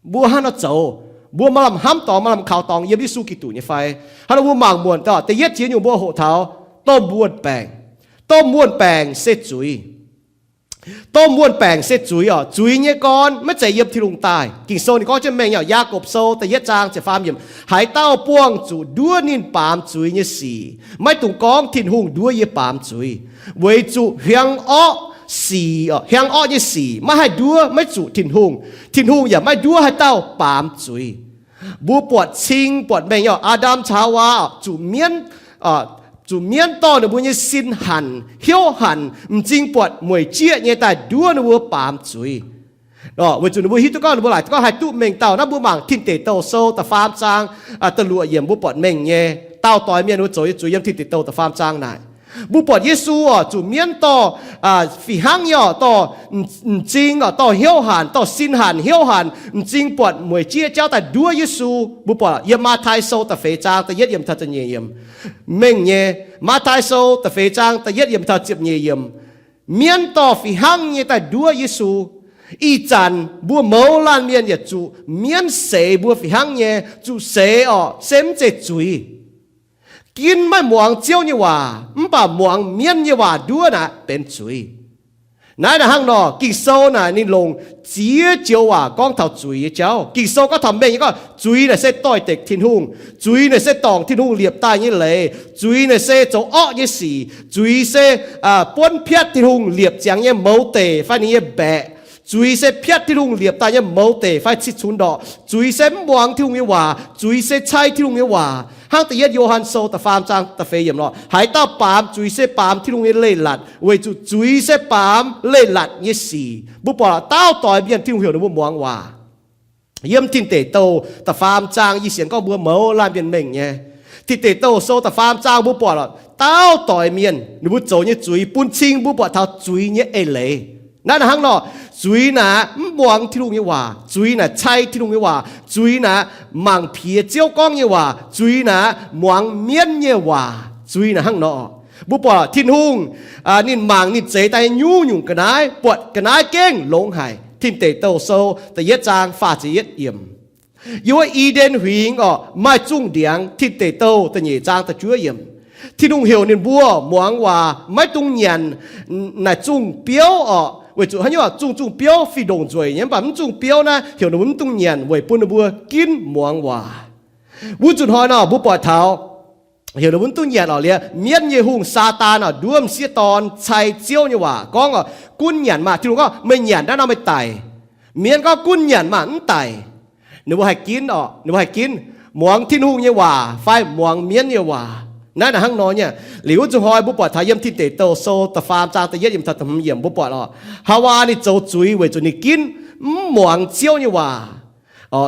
mbuo hnangv nor zoux, mbuo maaih lamh hnamv dorngx, maaih lamh kaux dorngx yiem Yesu Giduc nyei fai? Hnangv nor mbuo mangc muonc daaih da'yietv jiex nyungc mbuo hoqc taux domh wuonh baengc. Domh wuonh baengc se zuiz. Domh wuonh baengc se zuiz oc. Zuiz nyei gorn maiv zeiz yiem Tin-Hungh daaih. Ging-Sou ninh gorngv jienv mengh nyei, Yaagorpc Sou da'yietv zaang ziepc faam yiemc, haaix dauh buangh zuqc nduov ninh baamz zuiz nyei sic, maiv dungx gorngv, Tin-Hungh nduov yie baamz zuiz. Weic zuqc hiaang orqv sic, hiaang orqv nyei sic maiv haih nduov, maiv zuqc Tin-Hungh. Tin-Hungh yaac maiv nduov haaix dauh baamz zuiz. Mbuo buatc cing buatc mengh nyei, Aa^ndam caux Haawaa zuqc mienv, zuqc mienv dorh ninh mbuo nyei sin hanc, hnyouv hanc, m'zing buatc mueic jieqv nyei daaih nduov ninh mbuo baamz zuiz. Weic zuqc ninh mbuo hiuv duqv gorngv, ninh mbuo laaic duqv gorngv haih duqv mengh dauh. Naaiv mbuo mangc Tin Deic Douh Sou da'faam zaang da'luoqc yiemc mbuo buatc mengh nyei, daauh doix mienh mbuo zoux nyei zuiz yiem Tin Deic Douh da'faam zaang naaic. Mbuo buatc Yesu oc, zuqc mienv dorh fih hnangv nyei oc, dorh m'zing oc, dorh hnyouv hanc, dorh sin hanc, hnyouv hanc, m'zing buatc mueic jieqv jauv daaih nduov Yesu. Mbuo buatc yiem Matv^tai Sou da'feix zaang da'yietv yiemc taux da'nyeic yiemc. Mengh nyei, Matv^tai Sou da'feix zaang da'yietv yiemc taux ziepc nyeic yiemc. Mienv dorh fih hnangv nyei daaih nduov Yesu. Ih zanc mbuo mouz laanh mienh yaac zuqc mienv seix mbuo fih hnangv nyei, zuqc seix oc, se mv zeiz zuiz. Ginv maiv muangx Ziouv nyei waac mv baac muangx mienv nyei waac nduov naaic benx zuiz. Naaiv naaic hnangv nor, Ging-Sou naaic ninh longc ziex joux waac gorngv taux zuiz nyei jauv. Ging-Sou gorngv taux mengh nyei gorngv, zuiz naaic se doix-dekc Tin-Hungh. Zuiz naaic se dorngc Tin-Hungh liepc daaih nyei leiz. Zuiz naaic se zoux orqv nyei sic. Zuiz se buonv piatv Tin-Hungh liepc ziangx nyei mouz deic fai ninh nyei mbaeqc. Zuiz se piatv Tin-Hungh liepc daaih nyei mouz deic fai cih cunx ndorqc. Zuiz se mv muangx Tin-Hungh nyei waac. Zuiz se cai Tin-Hungh nyei waac. Hnangv da'yietv Yo^han Sou da'faam zaang da'feix yiemc nor, haaix dauh baamz zuiz se baamz Tin-Hungh nyei leiz-latc, weic zuqc zuiz se baamz leiz-latc nyei sic. Mbuo buatc dauh doix mienh Tin-Hungh heuc ninh mbuo muangx waac. Yiem Tin Deic Douh da'faam zaang, yie sienx gorngv mbuo mouz laanh mienh mengh nyei. Tin Deic Douh Sou da'faam zaang mbuo buatc dauh doix mienh ninh mbuo zoux nyei zuiz bun cing mbuo buatc taux zuiz nyei eix leiz. Naaiv naaic hnangv nor, zuiz naaic mv muangx Tin-Hungh nyei waac. Zuiz naaic cai Tin-Hungh nyei waac. Zuiz naaic mangc piex Ziouv gorngv nyei waac. Zuiz naaic muangx mienv nyei waac. Zuiz naaic hnangv nor. Mbuo buatc Tin-Hungh ninh mangc ninh zeix daaih nyei nyungc-nyungc ga'naaiv, buatc ga'naaiv gengh longx haic. Tin Deic Douh Sou da'yietv zaang faah ziepc yietv yiemc. Yiem wuov I^nden Huingx orqc, maaih zungh ndiangx. Tin Deic Douh da'nyeic zaang da'juov yiemc, Tin-Hungh heuc ninh mbuo muangx waac, maiv dungx nyanc naaic zungh biouv orqc. Weic zuqc haaix nyungc? Zungh zungh biouv fih ndongc nzueic nyei, mv baac mv zungh biouv naaiv heuc ninh mbuo mv dungx nyanc weic bun ninh mbuo ginv muangx waac. Wuov nzunc hnoi nor mbuo buatc taux heuc ninh mbuo mv dungx nyanc orqc, liuz mienv nyei hungh, Saadaan orqc, nduov m'sieqv dorn cai Ziouv nyei waac gorngv orqc, gunv nyanc maah! Tin-Hungh gorngv, meih nyanc naaiv nor meih daic. Mienv gorngv, gunv nyanc maah, mv daic. Ninh mbuo haih ginv orqc, ninh mbuo haih ginv muangx Tin-Hungh nyei waac fai muangx mienv nyei waac. Naaiv naaic hnangv nor nyei. Liuz wuov nzunc hnoi mbuo buatc taux yiem Tin Deic Douh Sou da'faam zaang da'yietv yiemc taux da'hmz yiemc mbuo buatc orqc, Haawaa ninh zoux zuiz weic zuqc ninh ginv mv muangx Ziouv nyei waac.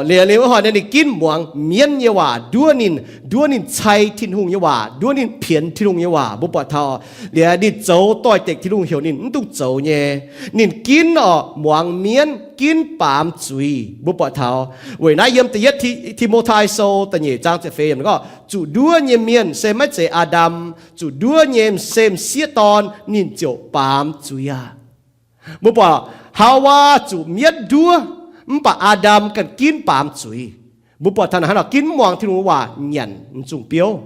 Liuz, liuz wuov hnoi naaiv ninh ginv muangx mienv nyei waac, nduov ninh, nduov ninh cai Tin-Hungh nyei waac, nduov ninh pienx Tin-Hungh nyei waac. Mbuo buatc taux liuz ninh zoux doix-dekc Tin-Hungh heuc ninh mv dungx zoux nyei. Ninh ginv orqc muangx mienv, ginv baamz zuiz. Mbuo buatc taux weic naaiv yiem da'yietv Ti^mo^tai Sou da'nyeic zaang ziepc feix yiemc gorngv, zuqc nduov nyei mienh se maiv zeiz Aa^ndam. Zuqc nduov nyei se m'sieqv dorn, ninh ziouc baamz zuiz aqv. Mbuo buatc Haawaa zuqc mienv nduov, mv baac Aa^ndam ganh ginv baamz zuiz. Mbuo buatc taux naaic hnangv nor, ginv mv muangx Tin-Hungh waac, nyanc m'zungh biouv.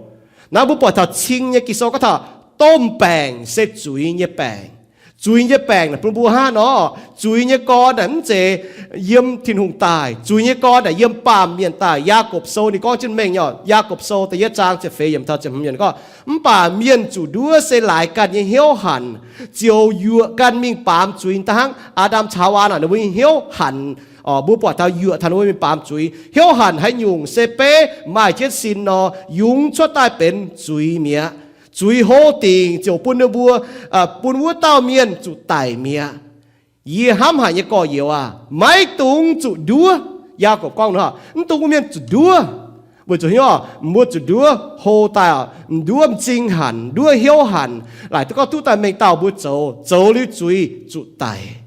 Naaiv mbuo buatc taux cing nyei Ging-Sou gorngv taux domh baengc se zuiz nyei baengc. Zuiz nyei baengc naaic bun mbuo hnangv nor, zuiz nyei gorn naaic mv zeiz yiem Tin-Hungh daaih. Zuiz nyei gorn naaic yiem baamh mienh daaih. Yaagorpc Sou ninh gorngv jienv mengh nyei oc. Yaagorpc Sou da'yietv zaang ziepc feix yiemc taux ziepc hmz yiemc gorngv, mv baac mienh zuqc nduov se laaix ganh nyei hnyouv hanc, ziouc yuoqc ganh mingh baamz zuiz. Da'hnangv Aa^ndam caux Haawaa naaic ninh mbuo nyei hnyouv hanc, mbuo buatc taux yuoqc taux ninh mbuo mingh baamz zuiz. Hnyouv hanc haaix nyungc se beiv maaih jienv sin nor, yungz cuotv daaih benx zuiz mi'aqv. Zuiz hlo dingc ziouc bun ninh mbuo, bun wuov dauh mienh zuqc daic mi'aqv. Yie hnamv haic nyei gorx-youz aah, maiv dungx zuqc nduov. Yaagorpc gorngv nor, mv dungx mbuo mienh zuqc nduov. Weic zuqc hnyouv, mbuo zuqc nduov hlo daaih, nduov m'zing hanc, nduov hnyouv hanc, laaic duqv gorngv duqv daaih mengh dauh mbuo zoux, zoux liuz zuiz zuqc daic.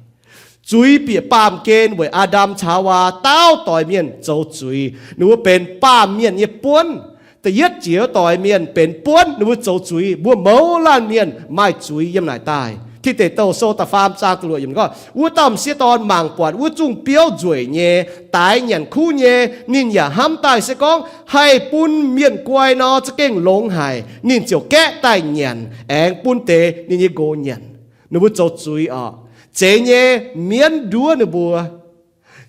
Zuiz bieqc baamh gen weic Aa^ndam caux Haawaa dauh doix mienh zoux zuiz, ninh mbuo benx baamh mienh nyei buonv. Da'yietv jiex doix mienh benx buonv, ninh mbuo zoux zuiz. Mbuo mouz laanh mienh maaih zuiz yiem naaic daaih. Tin Deic Douh Sou da'faam zaang da'luoqc yiemc gorngv, wuov dauh m'sieqv dorn mangc buatc wuov zungh biouv nzueic nyei, daix nyanc kuv nyei. Ninh yaac hnamv daaih se gorngv haih bun mienh guai nor, za'gengh longx haic. Ninh ziouc gaeqv daaih nyanc, aengx bun deix ninh nyei nqox nyanc. Ninh mbuo zoux zuiz oc. Zeiz nyei mienv nduov ninh mbuo.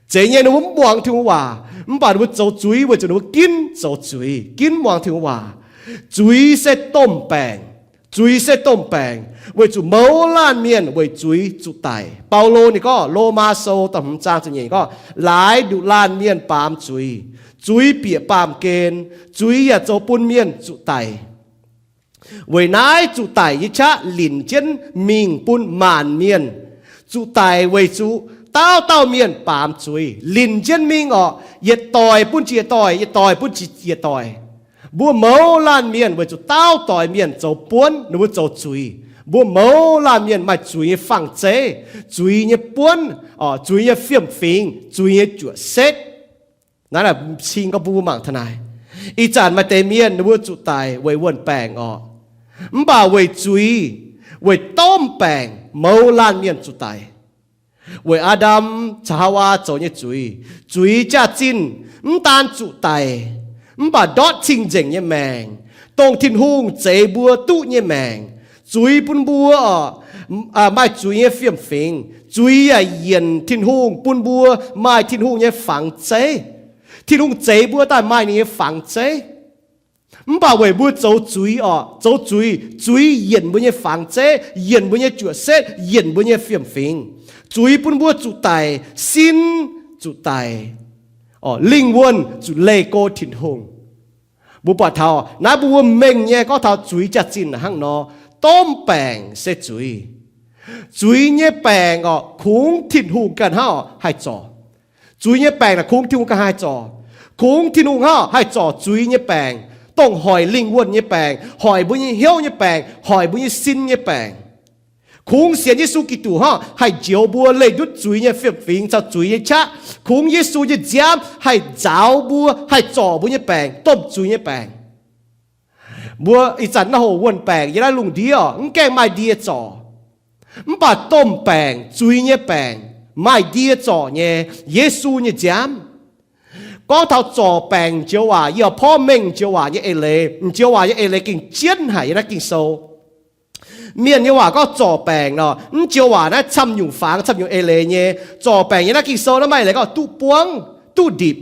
Zeiz nyei ninh mbuo mv muangx Tin-Hungh waac, mv baac ninh mbuo zoux zuiz weic zuqc ninh mbuo ginv zoux zuiz, ginv muangx Tin-Hungh waac. Zuiz se domh baengc. Zuiz se domh baengc weic zuqc mouz laanh mienh weic zuiz zuqc daic. Baulo ninh gorngv, Lomaa Sou da'hmz zaang ziepc nyeic gorngv, laaix nduqc laanh mienh baamz zuiz, zuiz bieqc baamh gen, zuiz yaac zoux bun mienh zuqc daic. Weic naaiv zuqc daic nyei qaqv linc jienv mingh bun maanc mienh. Zuqc daic weic zuqc dauh dauh mienh baamz zuiz. Linc jienv mingh orqc, yietc doic bun jiex doic, yietc doic bun jiex yietc doic. Mbuo mouz laanh mienh weic zuqc dauh doix mienh zoux buonv, ninh mbuo zoux zuiz. Mbuo mouz laanh mienh maaih zuiz nyei fangx zeiv, zuiz nyei buonv, zuiz nyei fiem-fingx, zuiz nyei juoqc setv. Naaiv cing gorngv bun mbuo mangc taux naaic. Ih zanc maaih deix mienh ninh mbuo zuqc daic weic wuon-baengc orqc. Mv baac weic zuiz, weic domh baengc mouz laanh mienh zuqc daic. Weic Aa^ndam caux Haawaa zoux nyei zuiz. Zuiz jaax-zinh mv daan zuqc daic, mv baac ndortv cing-nzengc nyei maengc, dongh Tin-Hungh zeix mbuo duqv nyei maengc. Zuiz bun mbuo orqc, maaih zuiz nyei fiem-fingx. Zuiz yaac yienc Tin-Hungh bun mbuo maaih Tin-Hungh nyei fangx zeiv. Tin-Hungh zeix mbuo daaih maaih ninh nyei fangx zeiv. Mv baac weic mbuo zoux zuiz orqc, zoux zuiz, zuiz yienc mbuo nyei fangx zeiv, yienc mbuo nyei juoqc setv, yienc mbuo nyei fiem-fingx. Zuiz bun mbuo zuqc daic, sin zuqc daic, lingh wuonh zuqc leih go Tin-Hungh. Mbuo buatc taux naaiv mbuo mbuo mengh nyei gorngv taux zuiz jaax-zinh hnangv nor, domh baengc se zuiz. Zuiz nyei baengc orqc, kungx Tin-Hungh ganh hnangv haih zorc. Zuiz nyei baengc naaic kungx Tin-Hungh ganh haih zorc. Kungx Tin-Hungh hnangv haih zorc zuiz nyei baengc, dongh hoic lingh wuonh nyei baengc, hoic mbuo nyei hnyouv nyei baengc, hoic mbuo nyei sin nyei baengc. Kungx sienx Yesu Giduc hnangv haih njoux mbuo leih ndutv zuiz nyei fiem-fingx caux zuiz nyei qaqv. Kungx Yesu nyei nziaamv haih nzaaux mbuo, haih zorc mbuo nyei baengc, domh zuiz nyei baengc. Mbuo ih zanc naaiv hoc wuon-baengc yiem naaiv lungh ndiev orqc, mv gaengh maaih ndie zorc. Mv baac domh baengc, zuiz nyei baengc, maaih ndie zorc nyei, Yesu nyei nziaamv. Gorngv taux zorc baengc joux waac, yie porv mengh joux waac nyei eix leiz. Joux waac nyei eix leiz gengh jienv haic yiem naaiv Ging-Sou. Mienh nyei waac gorngv zorc baengc nor, mv joux waac naaiv camv nyungc fangx camv nyungc eix leiz nyei. Zorc baengc yiem naaiv Ging-Sou naaiv maaih eix leiz gorngv duqv buangv, duqv ndipc.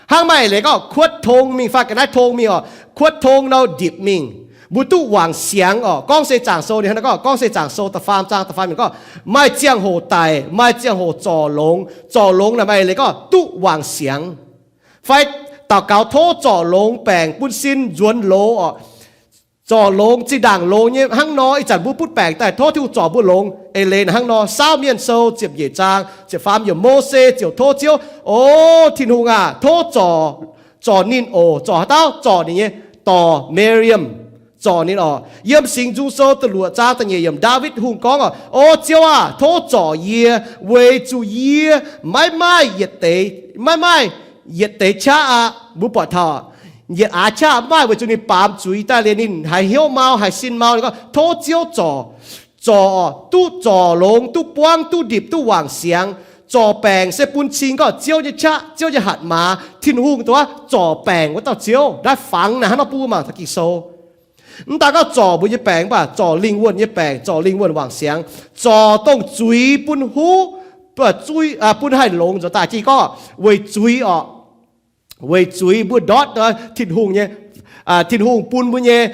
Hnangv maaih eix leiz gorngv kuotv tong mingh fai ga'naaiv tong mingh orqc, kuotv tong nor ndipc mingh. Mbuo duqv wangc siangx orqc. Gorngv Se Zaangc Sou ninh hnangv naaiv gorngv, Gorngv Se Zaangc Sou da'faam zaang da'faam yiemc gorngv, maaih ziangh hoc daic, maaih ziangh hoc zorc longx. Zorc longx naaic maaih eix leiz gorngv duqv wangc siangx. Fai daux gaux tov zorc longx baengc bun sin nzuonx loz orqc. Zorc longx zinh ndaangc longx nyei hnangv nor, ih zanc mbuo butv baengc daaih tov Tin-Hungh zorc mbuo longx. Eix leiz naaic hnangv nor, Saauv Mienh Sou ziepc nyeic zaang ziepc faam yiemc, Mose ziouc tov Ziouv, O Tin-Hungh aah, tov zorc, zorc ninh oc. Zorc haaix dauh? Zorc ninh nyei dorh Miriam. Zorc ninh orqc. Yiem Singx Nzung Sou da'luoqc zaang da'nyeic yiemc, Ndaawitv Hungh gorngv orqc, O Ziouv aah, tov zorc yie, weic zuqc yie maiv maaih yietc deix, maiv maaih yietc deix qaqv aqv. Mbuo buatc taux yietc aax qaqv maiv maaih, weic zuqc ninh baamz zuiz daaih liuz ninh haiz hnyouv mau, haiz sin mau. Ninh gorngv tov Ziouv zorc. Zorc, duqv zorc longx, duqv buangv, duqv ndipc, duqv wangc siangx. Zorc baengc se bun cing gorngv Ziouv nyei qaqv, Ziouv nyei hatc maaz, Tin-Hungh dongh wuov zorc baengc wuov dauh Ziouv. Naaiv fangx naaic hnangv nor bun mbuo mangc taux Ging-Sou. Mv daan gorngv zorc mbuo nyei baengc, mv baac zorc lingh wuonh nyei baengc, zorc lingh wuonh wangc siangx, zorc dongh zuiz bun huv, bun haih longx nzuonx daaih. Jiex gorngv weic zuiz oc, weic zuiz mbuo ndortv Tin-Hungh nyei, Tin-Hungh bun mbuo nyei,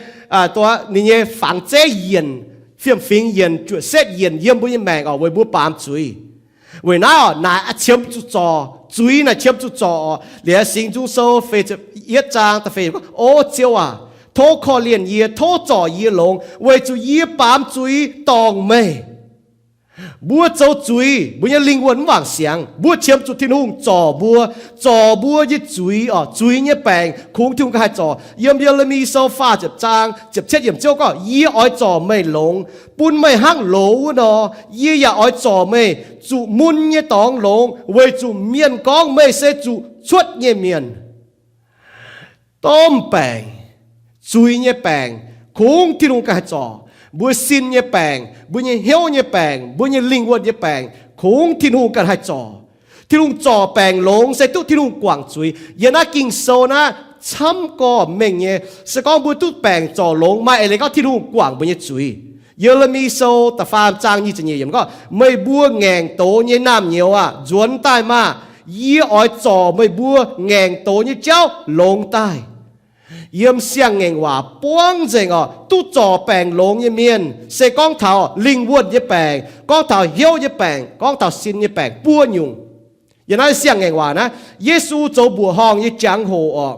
ninh nyei fangx zeiv yienc, fiem-fingx yienc, juoqc setv yienc yiem mbuo nyei maengc oc, weic mbuo baamz zuiz. Weic naaiv oc, naaic qiemx zuqc zorc, zuiz naaic qiemx zuqc zorc oc. Liuz Singx Nzung Sou feix ziepc yietv zaang da'feix gorngv, O Ziouv aac, tov korv-lienh yie, tov zorc yie longx, weic zuqc yie baamz zuiz dorngc meih. Mbuo zoux zuiz, mbuo nyei lingh wuonh mv wangc siangx. Mbuo qiemx zuqc Tin-Hungh zorc mbuo, zorc mbuo nyei zuiz oc, zuiz nyei baengc kungx Tin-Hungh ganh haih zorc. Yiem Ye^le^mi Sou faah ziepc zaang ziepc cietv yiemc Ziouv gorngv, Yie oix zorc meih longx, bun meih hnangv loz wuov nor. Yie yaac oix zorc meih zuqc mun nyei dorngx longx, weic zuqc mienh gorngv meih se zuqc cuotv nyei mienh. Domh baengc, zuiz nyei baengc, kungx Tin-Hungh ganh haih zorc. Mbuo sin nyei baengc, mbuo nyei hnyouv nyei baengc, mbuo nyei lingh wuonh nyei baengc, kungx Tin-Hungh ganh haih zorc. Tin-Hungh zorc baengc longx se duqv Tin-Hungh guangc zuiz. Yiem naaiv Ging-Sou naaiv camv gorqv mengh nyei. Se gorngv mbuo duqv baengc zorc longx, maaih eix leiz gorngv Tin-Hungh guangc mbuo nyei zuiz. Ye^le^mi Sou da'faam zaang nyic ziepc nyeic yiemc gorngv, Meih mbuo ngaengc doz nyei naamh nyouz aah! Nzuonx daaih maah! Yie oix zorc meih mbuo ngaengc doz nyei jauv longx daaih. Yiem Siang-Ngaengc Waac buangv nzengc oc, duqv zorc baengc longx nyei mienh se gorngv taux lingh wuonh nyei baengc, gorngv taux hnyouv nyei baengc, gorngv taux sin nyei baengc buo nyungc. Yiem naaiv Siang-Ngaengc Waac naaiv, Yesu zoux mbuoqc horngh nyei jangx-hoc oc,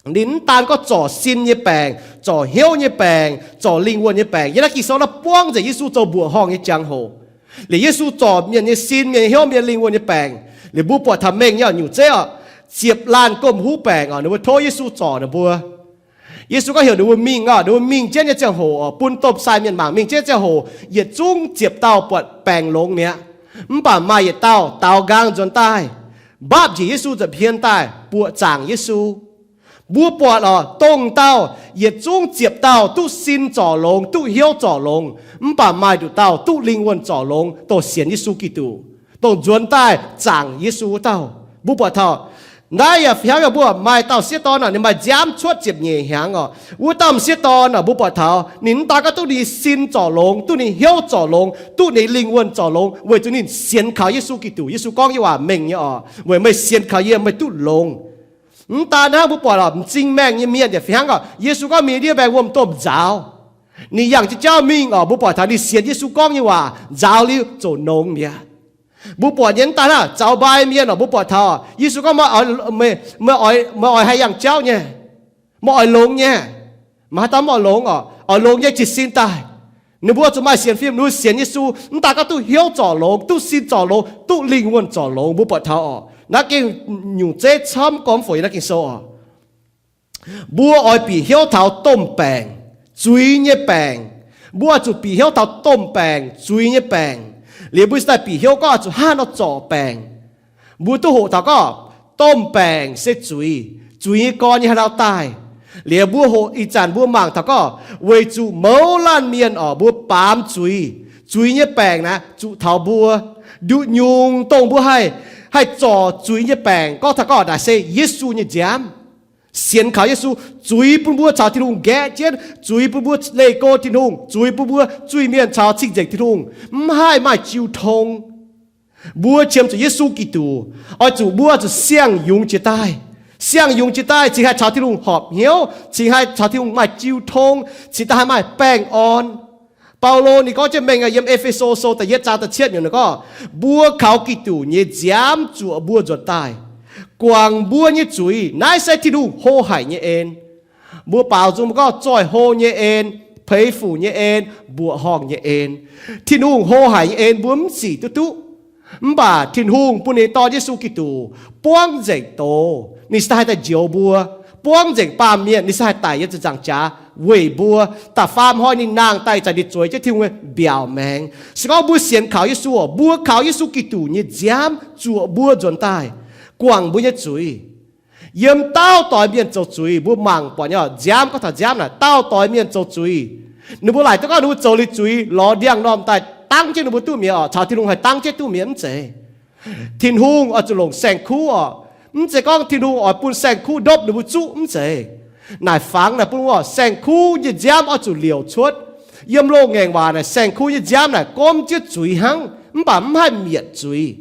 ninh mv daan gorngv zorc sin nyei baengc, zorc hnyouv nyei baengc, zorc lingh wuonh nyei baengc. Yiem naaiv Ging-Sou naaiv buangv nzengc Yesu zoux mbuoqc horngh nyei jangx-hoc. Liuz Yesu zorc mienh nyei sin, mienh nyei hnyouv, mienh lingh wuonh nyei baengc. Liuz mbuo buatc taux mengh nyei oc, nyungc zeiv oc, ziepc laanh gomh huv baengc oc, ninh mbuo tov Yesu zorc ninh mbuo. Yesu gorngv heuc ninh mbuo mingh oc, ninh mbuo mingh jienv nyei ziangh hoc oc, bun domh sai mienh mangc, mingh jienv ziangh hoc yietc zungv ziepc dauh buatc baengc longx mi'aqv. Mv baac maaih yietc dauh daaux nqaang nzuonx daaih, mbaapv njiec Yesu nza'hmien daaih buoqc zaangc Yesu. Mbuo buatc oc, dongh dauh yietc zungv ziepc dauh duqv sin zorc longx, duqv hnyouv zorc longx, mv baac maaih nduqc dauh duqv lingh wuonh zorc longx, dongh sienx Yesu Giduc, dongh nzuonx daaih zaangc Yesu wuov dauh. Mbuo buatc taux naaiv yaac fih hnangv, mbuo maaih dauh sieqv dorn oc, ninh maaih nziaamv cuotv ziepc nyeic hnyangx oc. Wuov dauh m'sieqv dorn oc, mbuo buatc taux ninh mv daan gorngv duqv ninh sin zorc longx, duqv ninh hnyouv zorc longx, duqv ninh lingh wuonh zorc longx, weic zuqc ninh sienx kaux Yesu Giduc. Yesu gorngv nyei waac mengh nyei oc, Weic meih sienx kaux yie, meih duqv longx. Mv daan hnangv, mbuo buatc oc, m'zing maengh nyei mienh yaac fih hnangv oc. Yesu gorngv mingh ndiev maengx wuom-domh nzaaux, ninh yangh jienv jauv mingh oc. Mbuo buatc taux ninh sienx Yesu gorngv nyei waac, nzaaux liuz ziouc nongx mi'aqv. Mbuo buatc nyei mv daan hnangv, zaux mbai mienh oc, mbuo buatc taux Yesu gorngv, Meih oix haih yangh jauv nyei, meih oix longx nyei. Maiv haih daaih mv oix longx oc, oix longx nyei jiez sin daaih. Ninh mbuo zuqc maaih sienx fim, ninh mbuo sienx Yesu mv daan gorngv duqv hnyouv zorc longx, duqv sin zorc longx, duqv lingh wuonh zorc longx. Mbuo buatc taux oc, naaiv gengh nyungc zeiv camv gormx fouc yiem naaiv Ging-Sou oc. Mbuo oix bieqc hnyouv taux domh baengc, zuiz nyei baengc. Mbuo oix zuqc bieqc hnyouv taux domh baengc, zuiz nyei baengc, liuz mbuo cingx daaih bieqc hnyouv gorngv oix zuqc hnangv haaix nor zorc baengc. Mbuo duqv hoqc taux gorngv domh baengc se zuiz, zuiz nyei gorn nyei haaix lauh daaih. Liuz mbuo hoqc ih zanc mbuo mangc taux gorngv weic zuqc mouz laanh mienh oc, mbuo baamz zuiz. Zuiz nyei baengc naaiv zuqc taux mbuo. Nduqc nyungc dongh mbuo haih, haih zorc zuiz nyei baengc, gorngv taux gorngv naaic se Yesu nyei nziaamv. Sienx kaux Yesu, zuiz bun mbuo caux Tin-Hungh nqaeqv jienv, zuiz bun mbuo leih go Tin-Hungh, zuiz bun mbuo zuiz-mienh caux cing-nzengc Tin-Hungh, mv haih maaih jiu tong. Mbuo qiemx zuqc Yesu Giduc, oix zuqc mbuo zuqc siang-yungz jiex daaih. Siang-yungz jiex daaih cingx haih caux Tin-Hungh horpc hnyouv, cingx haih caux Tin-Hungh maaih jiu tong, cingx daaih haih maaih baengh orn. Baulo ninh gorngv jienv mengh yiem E^fe^so Sou da'yietv zaang da'cietv nyungc ninh gorngv, Mbuo kaux Giduc nyei nziaamv zuoqc mbuo nzuonx daaih, guangc mbuo nyei zuiz. Naaiv se Tin-Hungh hlo haic nyei en. Mbuo baaux nzung mbuo gorngv zoih hlo nyei en, peix fuc nyei en, mbuoqc horngh nyei en. Tin-Hungh hlo haic nyei en mbuo mv zic duqv duqv. Mv baac Tin-Hungh bun ninh Dorn Yesu Giduc buangv nzengc doz, ninh se haih daaih njoux mbuo. Buangv nzengc baamh mienh, ninh se haih daic yiem ziepc nzaangc jaax weic mbuo. Da'faam hnoi ninh nangh daaih zanc ninh zueiz jienv Tin-Hungh nyei mbiaauc maengx. Se gorngv mbuo sienx kaux Yesu oc, mbuo kaux Yesu Giduc nyei nziaamv zuoqc mbuo nzuonx daaih, guangc mbuo nyei zuiz. Yiem dauh doix mienh zoux zuiz, mbuo mangc buatc nyei oc, nziaamv, gorngv taux nziaamv naaic, dauh doix mienh zoux zuiz. Ninh mbuo laaic duqv gorngv ninh mbuo zoux liuz zuiz lorz ndiangx-normh daaih dangv jienv ninh mbuo duqv mi'aqv oc, caux Tin-Hungh haih dangv jienv duqv mi'aqv mv zeiz. Tin-Hungh oix zuqc longc saeng-kuv oc. Mv zeiz gorngv Tin-Hungh oix bun saeng-kuv ndopv ninh mbuo zuqv mv zeiz. Naaic fangx naaic bun mbuo, saeng-kuv nyei nziaamv oix zuqc liouc cuotv. Yiem loz-ngaengc waac naaic, saeng-kuv nyei nziaamv naaic gomv jienv zuiz hnangv, mv baac mv haih mietc zuiz.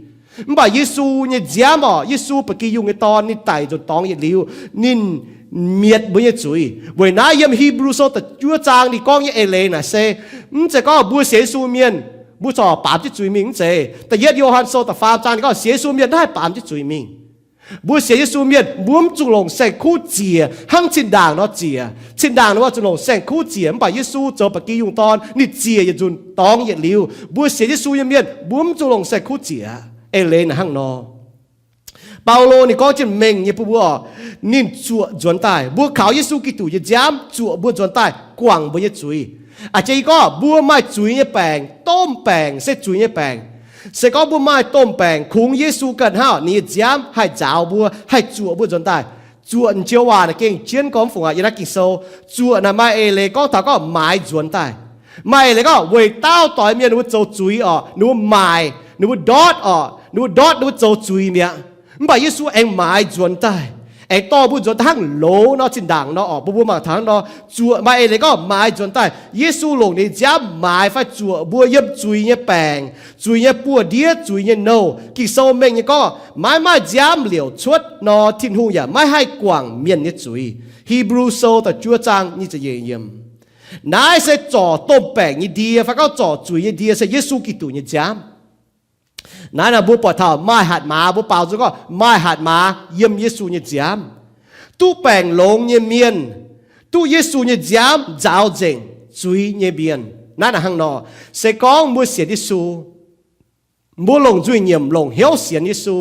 Mv baac Yesu nyei nziaamv orqc, Yesu ba'gi yungh nyei Dorn, ninh daic nzuonx dorngx yietc liuz, ninh mietc mbuo nyei zuiz. Weic naaiv yiem Hipv^lu Sou da'juov zaang ninh gorngv nyei eix leiz naaic se, mv zeiz gorngv mbuo sienx Yesu mienh, mbuo corc baamz jienv zuiz mingh, mv zeiz. Da'yietv Yo^han Sou da'faam zaang ninh gorngv sienx Yesu mienh naaiv haih baamz jienv zuiz mingh. Mbuo sienx Yesu mienh, mbuo mv zuqc longc saeng-kuv ziec hnangv zinh ndaangc nor ziec. Zinh ndaangc nor zuqc longc saeng-kuv ziec, mv baac Yesu zoux ba'gi yungh Dorn, ninh ziec yietc nzunc dorngx yietc liuz. Mbuo sienx Yesu nyei mienh, mbuo mv zuqc longc saeng-kuv ziec. Eix leiz naaic hnangv nor. Baulo ninh gorngv jienv mengh nyei bun mbuo orqc, ninh zuoqc nzuonx daaih. Mbuo kaux Yesu Giduc nyei nziaamv zuoqc mbuo nzuonx daaih guangc mbuo nyei zuiz. A'jang yie gorngv mbuo maaih zuiz nyei baengc, domh baengc se zuiz nyei baengc. Se gorngv mbuo maaih domh baengc, kungx Yesu ganh hnangv, ninh nyei nziaamv haih nzaaux mbuo, haih zuoqc mbuo nzuonx daaih. Zuoqc joux waac naaic gengh jienv gorngv fungc aqv, yiem naaiv Ging-Sou. Zuoqc naaic maaih eix leiz gorngv taux gorngv maaiz nzuonx daaih. Maaih eix leiz gorngv weic daauh doix mienh ninh mbuo zoux zuiz orqc, ninh mbuo maaic, ninh mbuo ndortv orqc, ninh mbuo ndortv ninh mbuo zoux zuiz mi'aqv. Mv baac Yesu aengx maaiz nzuonx daaih, aengx dorh mbuo nzuonx daaih hnangv loz nor, zinh ndaangc nor orqc, bun mbuo mangc taux hnangv nor. Zuoqc maaih eix leiz gorngv maaiz nzuonx daaih. Yesu longc ninh nziaamv maaiz fai zuoqc mbuo yiem zuiz nyei baengc, zuiz nyei buoz-ndiev, zuiz nyei nouh. Ging-Sou mengh nyei gorngv, maiv maaih nziaamv liouc cuotv nor, Tin-Hungh yaac maiv haih guangc mienh nyei zuiz. Hipv^lu Sou da'juov zaang nyic ziepc nyeic yiemc. Naaiv se zorc domh baengc nyei ndie fai gorngv zorc zuiz nyei ndie se Yesu Giduc nyei nziaamv. Naaiv naaic mbuo buatc taux maaih hatc maaz, mbuo baaux nzung gorngv maaih hatc maaz yiem Yesu nyei nziaamv. Duqv baengc longx nyei mienh, duqv Yesu nyei nziaamv nzaaux nzengc zuiz nyei mienh. Naaiv naaic hnangv nor, se gorngv mbuo sienx Yesu, mbuo longc nzuih nyiemc longc hnyouv sienx Yesu,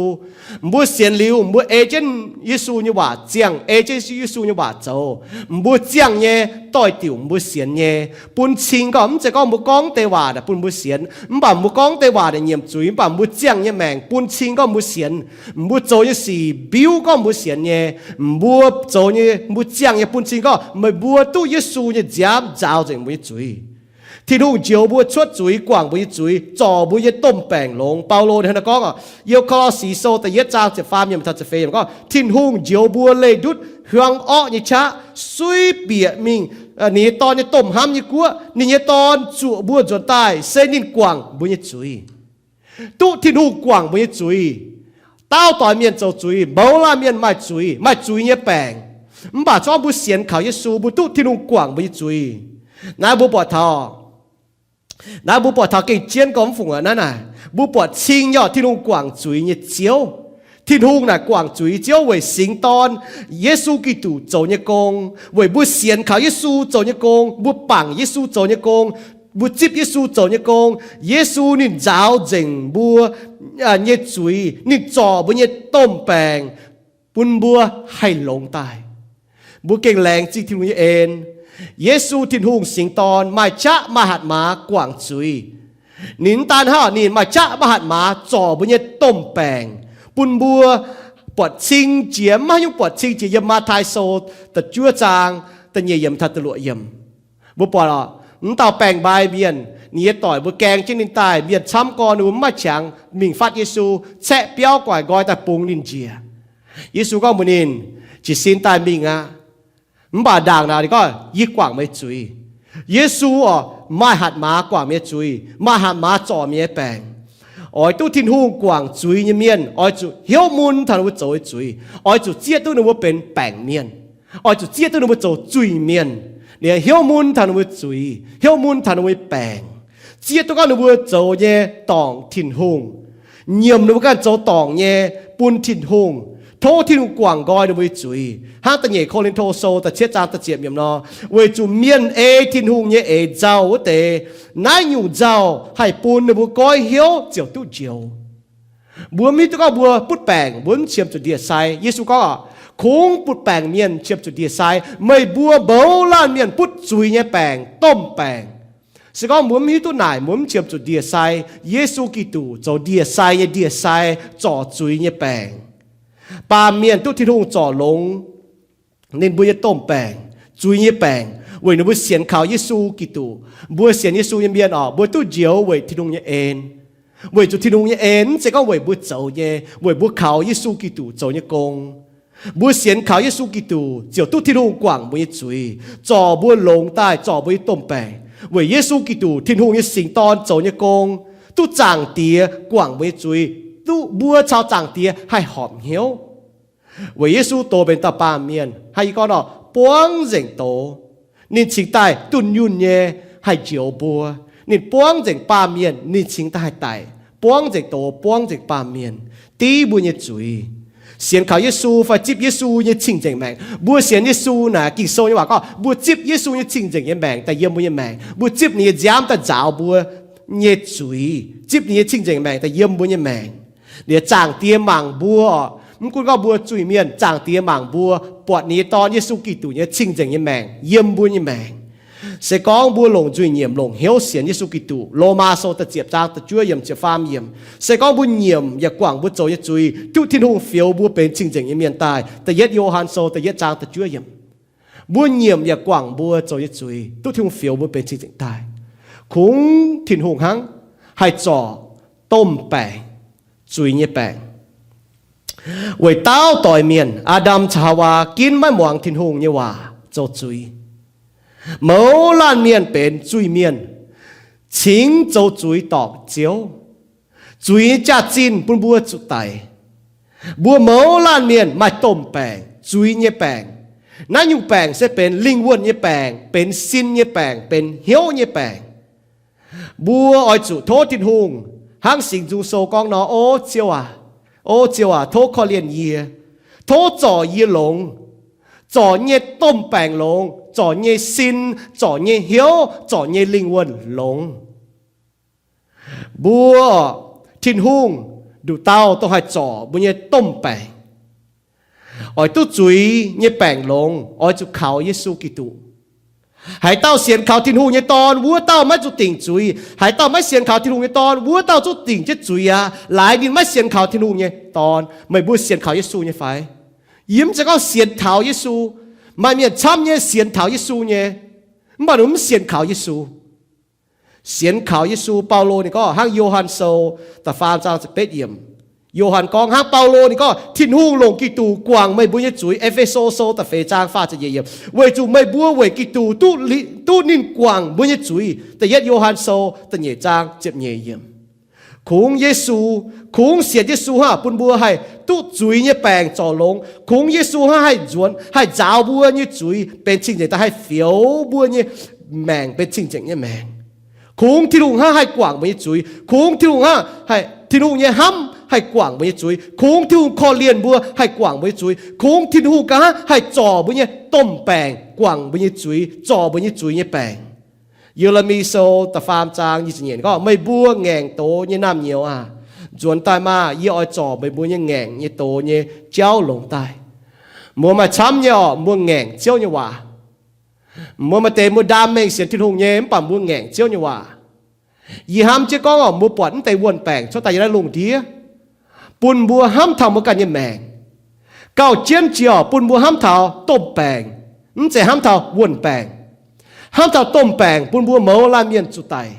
mbuo sienx liuz mbuo ei jienv Yesu nyei waac ziangh, ei jienv Yesu nyei waac zoux, mbuo ziangh nyei doix-diuc mbuo sienx nyei, bun cing gorngv mv zeiz gorngv mbuo gorngv deix waac naaic bun mbuo sienx, mv baac mbuo gorngv deix waac naaic nyiemc zuiz, mv baac mbuo ziangh nyei maengc bun cing gorngv mbuo sienx, mbuo zoux nyei sic mbiuv gorngv mbuo sienx nyei, mbuo zoux nyei, mbuo ziangh nyei bun cing gorngv meih mbuo duqv Yesu nyei nziaamv nzaaux nzengc mbuo nyei zuiz. Tin-Hungh njoux mbuo cuotv zuiz, guangc mbuo nyei zuiz, zorc mbuo nyei domh baengc longx. Baulo ninh hnangv naaiv gorngv oc, yiem Ko^lo^si Sou da'yietv zaang ziepc faam yiemc taux ziepc feix yiemc gorngv, Tin-Hungh njoux mbuo leih ndutv hiuang orqv nyei qaqv, suiv bieqc mingh ninh nyei Dorn nyei domh hnamv nyei guoqv. Ninh nyei Dorn zuoqc mbuo nzuonx daaih se ninh guangc mbuo nyei zuiz. Duqv Tin-Hungh guangc mbuo nyei zuiz, daauh doix mienh zoux zuiz, mouz laanh mienh maaih zuiz, maaih zuiz nyei baengc. Mv baac se gorngv mbuo sienx kaux Yesu, mbuo duqv Tin-Hungh guangc mbuo nyei zuiz. Naaiv mbuo buatc taux, naaiv mbuo buatc taux gengh jienv gorngv fungc aqv. Naaiv naaic mbuo buatc cing nyei orqc, Tin-Hungh guangc zuiz nyei Ziouv. Tin-Hungh naaic guangc zuiz nyei Ziouv weic singx dorn, Yesu Giduc zoux nyei gong, weic mbuo sienx kaux Yesu zoux nyei gong, mbuo bangc Yesu zoux nyei gong, mbuo zipv Yesu zoux nyei gong. Yesu ninh nzaaux nzengc mbuo nyei zuiz, ninh zorc mbuo nyei domh baengc, bun mbuo haih longx daaih. Mbuo gengh laengz zingh Tin-Hungh nyei en. Yesu Tin-Hungh singx dorn maaih qaqv maaih hatc maaz guangc zuiz. Ninh mv daan hnangv, ninh maaih qaqv maaih hatc maaz zorc mbuo nyei domh baengc, bun mbuo buatc cing jiex, mv haaix nyungc buatc cing jiex. Yiem Matv^tai Sou da'juov zaang da'nyeic yiemc taux da'luoqc yiemc, mbuo buatc oc, mv dauh baeng-mbai mienh, ninh nyei doic mbuo gaeng jienv ninh daaih, mienh camv gorn, ninh mbuo mv maaih qangx mingh fatv Yesu, caeqv biauv guaic nqoi daaih bungx ninh njiec. Yesu gorngv mbuox ninh, jiez sin daaih mingh aqv. Mv baac ndaangc naaic ninh gorngv, yie guangc meih zuiz. Yesu oc, maaih hatc maaz guangc meih nyei zuiz, maaih hatc maaz zorc meih nyei baengc. Oix duqv Tin-Hungh guangc zuiz nyei mienh oix zuqc hnyouv mun taux ninh mbuo zoux nyei zuiz. Oix zuqc zieqv duqv ninh mbuo benx baengc mienh. Oix zuqc zieqv duqv ninh mbuo zoux zuiz-mienh. Ninh hnyouv mun taux ninh mbuo zuiz, hnyouv mun taux ninh mbuo nyei baengc, zieqv duqv gorngv ninh mbuo zoux nyei dorngc Tin-Hungh, nyiemc ninh mbuo ganh zoux dorngc nyei bun Tin-Hungh, tov Tin-Hungh guangc nqoi ninh mbuo nyei zuiz. Hnangv da'nyeic Ko^lin^to Sou da'cietv zaang da'ziepc yiemc nor, weic zuqc mienh ei Tin-Hungh nyei eix nzauh wuov deix, naaiv nyungc nzauh haih bun ninh mbuo goiv hnyouv ziouc duqv njoux. Mbuo mv hiuv duqv gorngv mbuo butv baengc mbuo mv qiemx zuqc ndie-sai. Yesu gorngv oc, kungx butv baengc mienh qiemx zuqc ndie-sai. Meih mbuo mouz laanh mienh butv zuiz nyei baengc, domh baengc. Se gorngv mbuo mv hiuv duqv naaic, mbuo mv qiemx zuqc ndie-sai. Yesu Giduc zoux ndie-sai nyei ndie-sai, zorc zuiz nyei baengc. Baamh mienh duqv Tin-Hungh zorc longx ninh mbuo nyei domh baengc, zuiz nyei baengc, weic ninh mbuo sienx kaux Yesu Giduc. Mbuo sienx Yesu nyei mienh oc, mbuo duqv njoux weic Tin-Hungh nyei en. Weic zuqc Tin-Hungh nyei en, mv zeiz gorngv weic mbuo zoux nyei, weic mbuo kaux Yesu Giduc zoux nyei gong. Mbuo sienx kaux Yesu Giduc ziouc duqv Tin-Hungh guangc mbuo nyei zuiz, zorc mbuo longx daaih, zorc mbuo nyei domh baengc. Weic Yesu Giduc, Tin-Hungh nyei Singx Dorn, zoux nyei gong, duqv Zaangc Diex guangc mbuo nyei zuiz, duqv mbuo caux Zaangc Diex haih horpc hnyouv. Weic Yesu doz benx dauh baamh mienh, hnangv yie gorngv nor, buangv nzengc doz, ninh cingx daaih dunh yunh nyei haih njoux mbuo. Ninh buangv nzengc baamh mienh, ninh cingx daaih haih daic, buangv nzengc doz, buangv nzengc baamh mienh, div mbuo nyei zuiz. Sienx kaux Yesu fai zipv Yesu nyei cing-nzengc maengc. Mbuo sienx Yesu naaic, Ging-Sou nyei waac gorngv mbuo zipv Yesu nyei cing-nzengc nyei maengc daaih yiem mbuo nyei maengc. Mbuo zipv ninh nyei nziaamv daaih nzaaux mbuo nyei zuiz, zipv ninh nyei cing-nzengc maengc daaih yiem mbuo nyei maengc. Liuz Zaangc Diex mangc mbuo, mv gunv gorngv mbuo zuiz-mienh, Zaangc Diex mangc mbuo, buatc ninh nyei Dorn, Yesu Giduc, nyei cing-nzengc nyei maengc yiem mbuo nyei maengc. Se gorngv mbuo longc nzuih nyiemc, longc hnyouv sienx Yesu Giduc, Lomaa Sou da'ziepc zaang da'juov yiemc, ziepc faam yiemc, se gorngv mbuo nyiemc yaac guangc mbuo zoux nyei zuiz, duqv Tin-Hungh fioux mbuo benx cing-nzengc nyei mienh daaih, Da'yietv Yo^han Sou da'yietv zaang da'juov yiemc. Mbuo nyiemc yaac guangc mbuo zoux nyei zuiz, duqv Tin-Hungh fioux mbuo benx cing-nzengc daaih. Kungx Tin-Hungh hnangv haih zorc domh baengc, zuiz nyei baengc. Weic dauh doix mienh, Aa^ndam caux Haawaa, ginv maiv muangx Tin-Hungh nyei waac, zoux zuiz. Mouz laanh mienh benx zuiz-mienh, cingx zoux zuiz dorngc Ziouv. Zuiz nyei jaax-zinh bun mbuo zuqc daic. Mbuo mouz laanh mienh maaih domh baengc, zuiz nyei baengc. Naaiv nyungc baengc se benx lingh wuonh nyei baengc, benx sin nyei baengc, benx hnyouv nyei baengc. Mbuo oix zuqc tov Tin-Hungh, hnangv Singx Nzung Sou gorngv nor, O Ziouv aac, O Ziouv aac, tov korv-lienh yie, tov zorc yie longx, zorc nyei domh baengc longx, zorc nyei sin, zorc nyei hnyouv, zorc nyei lingh wuonh longx. Mbuo, Tin-Hungh, nduqc dauh dongh haih zorc mbuo nyei domh baengc. Oix duqv zuiz nyei baengc longx, oix zuqc kaux Yesu Giduc. Haaix dauh sienx kaux Tin-Hungh nyei Dorn, wuov dauh maiv zuqc dingc zuiz. Haaix dauh maiv sienx kaux Tin-Hungh nyei Dorn, wuov dauh zuqc dingc jienv zuiz aqv, laaix ninh maiv sienx kaux Tin-Hungh nyei Dorn. Meih mbuo sienx kaux Yesu nyei fai? Yie mv zeiz gorngv sienx taux Yesu. Maaih mienh camv nyei sienx taux Yesu nyei, mv baac ninh mv sienx kaux Yesu. Sienx kaux Yesu, Baulo ninh gorngv hnangv Yo^han Sou da'faam zaang ziepc betv yiemc. Yo^han gorngv hnangv Baulo ninh gorngv, Tin-Hungh longc Giduc guangc meih mbuo nyei zuiz, E^fe^so Sou da'feix zaang faah ziepc nyeic yiemc, weic zuqc meih mbuo weic Giduc duqv ninh guangc mbuo nyei zuiz, Da'yietv Yo^han Sou da'nyeic zaang ziepc nyeic yiemc. Kungx Yesu, kungx sienx Yesu hnangv bun mbuo haih duqv zuiz nyei baengc zorc longx. Kungx Yesu hnangv haih nzuonx, haih nzaaux mbuo nyei zuiz benx cing-nzengc daaih, haih fioux mbuo nyei maengc benx cing-nzengc nyei maengc. Kungx Tin-Hungh hnangv haih guangc mbuo nyei zuiz. Kungx Tin-Hungh hnangv, Tin-Hungh nyei hnamv haih guangc mbuo nyei zuiz. Kungx Tin-Hungh korv-lienh mbuo haih guangc mbuo nyei zuiz. Kungx Tin-Hungh ganh hnangv haih zorc mbuo nyei domh baengc, guangc mbuo nyei zuiz, zorc mbuo nyei zuiz nyei baengc. Ye^le^mi Sou da'faam zaang nyic ziepc nyeic gorngv, Meih mbuo ngaengc doz nyei naamh nyouz aah! Nzuonx daaih maah! Yie oix zorc meih mbuo nyei ngaengc nyei doz nyei jauv longx daaih. Mbuo maaih camv nyei orqc, mbuo ngaengc Ziouv nyei waac. Mbuo maaih deix mbuo ndaam mengh sienx Tin-Hungh nyei, mv baac mbuo ngaengc Ziouv nyei waac. Yie hnamv jienv gorngv orqc, mbuo buatc mv deix wuonh baengc cuotv daaih yiem naaiv lungh ndiev, bun mbuo hnamv taux mbuo ganh nyei maengc. Gauh jienv jiex orqc, bun mbuo hnamv taux domh baengc, mv zeiz hnamv taux wuonh baengc. Hnamv taux domh baengc bun mbuo mouz laanh mienh zuqc daic.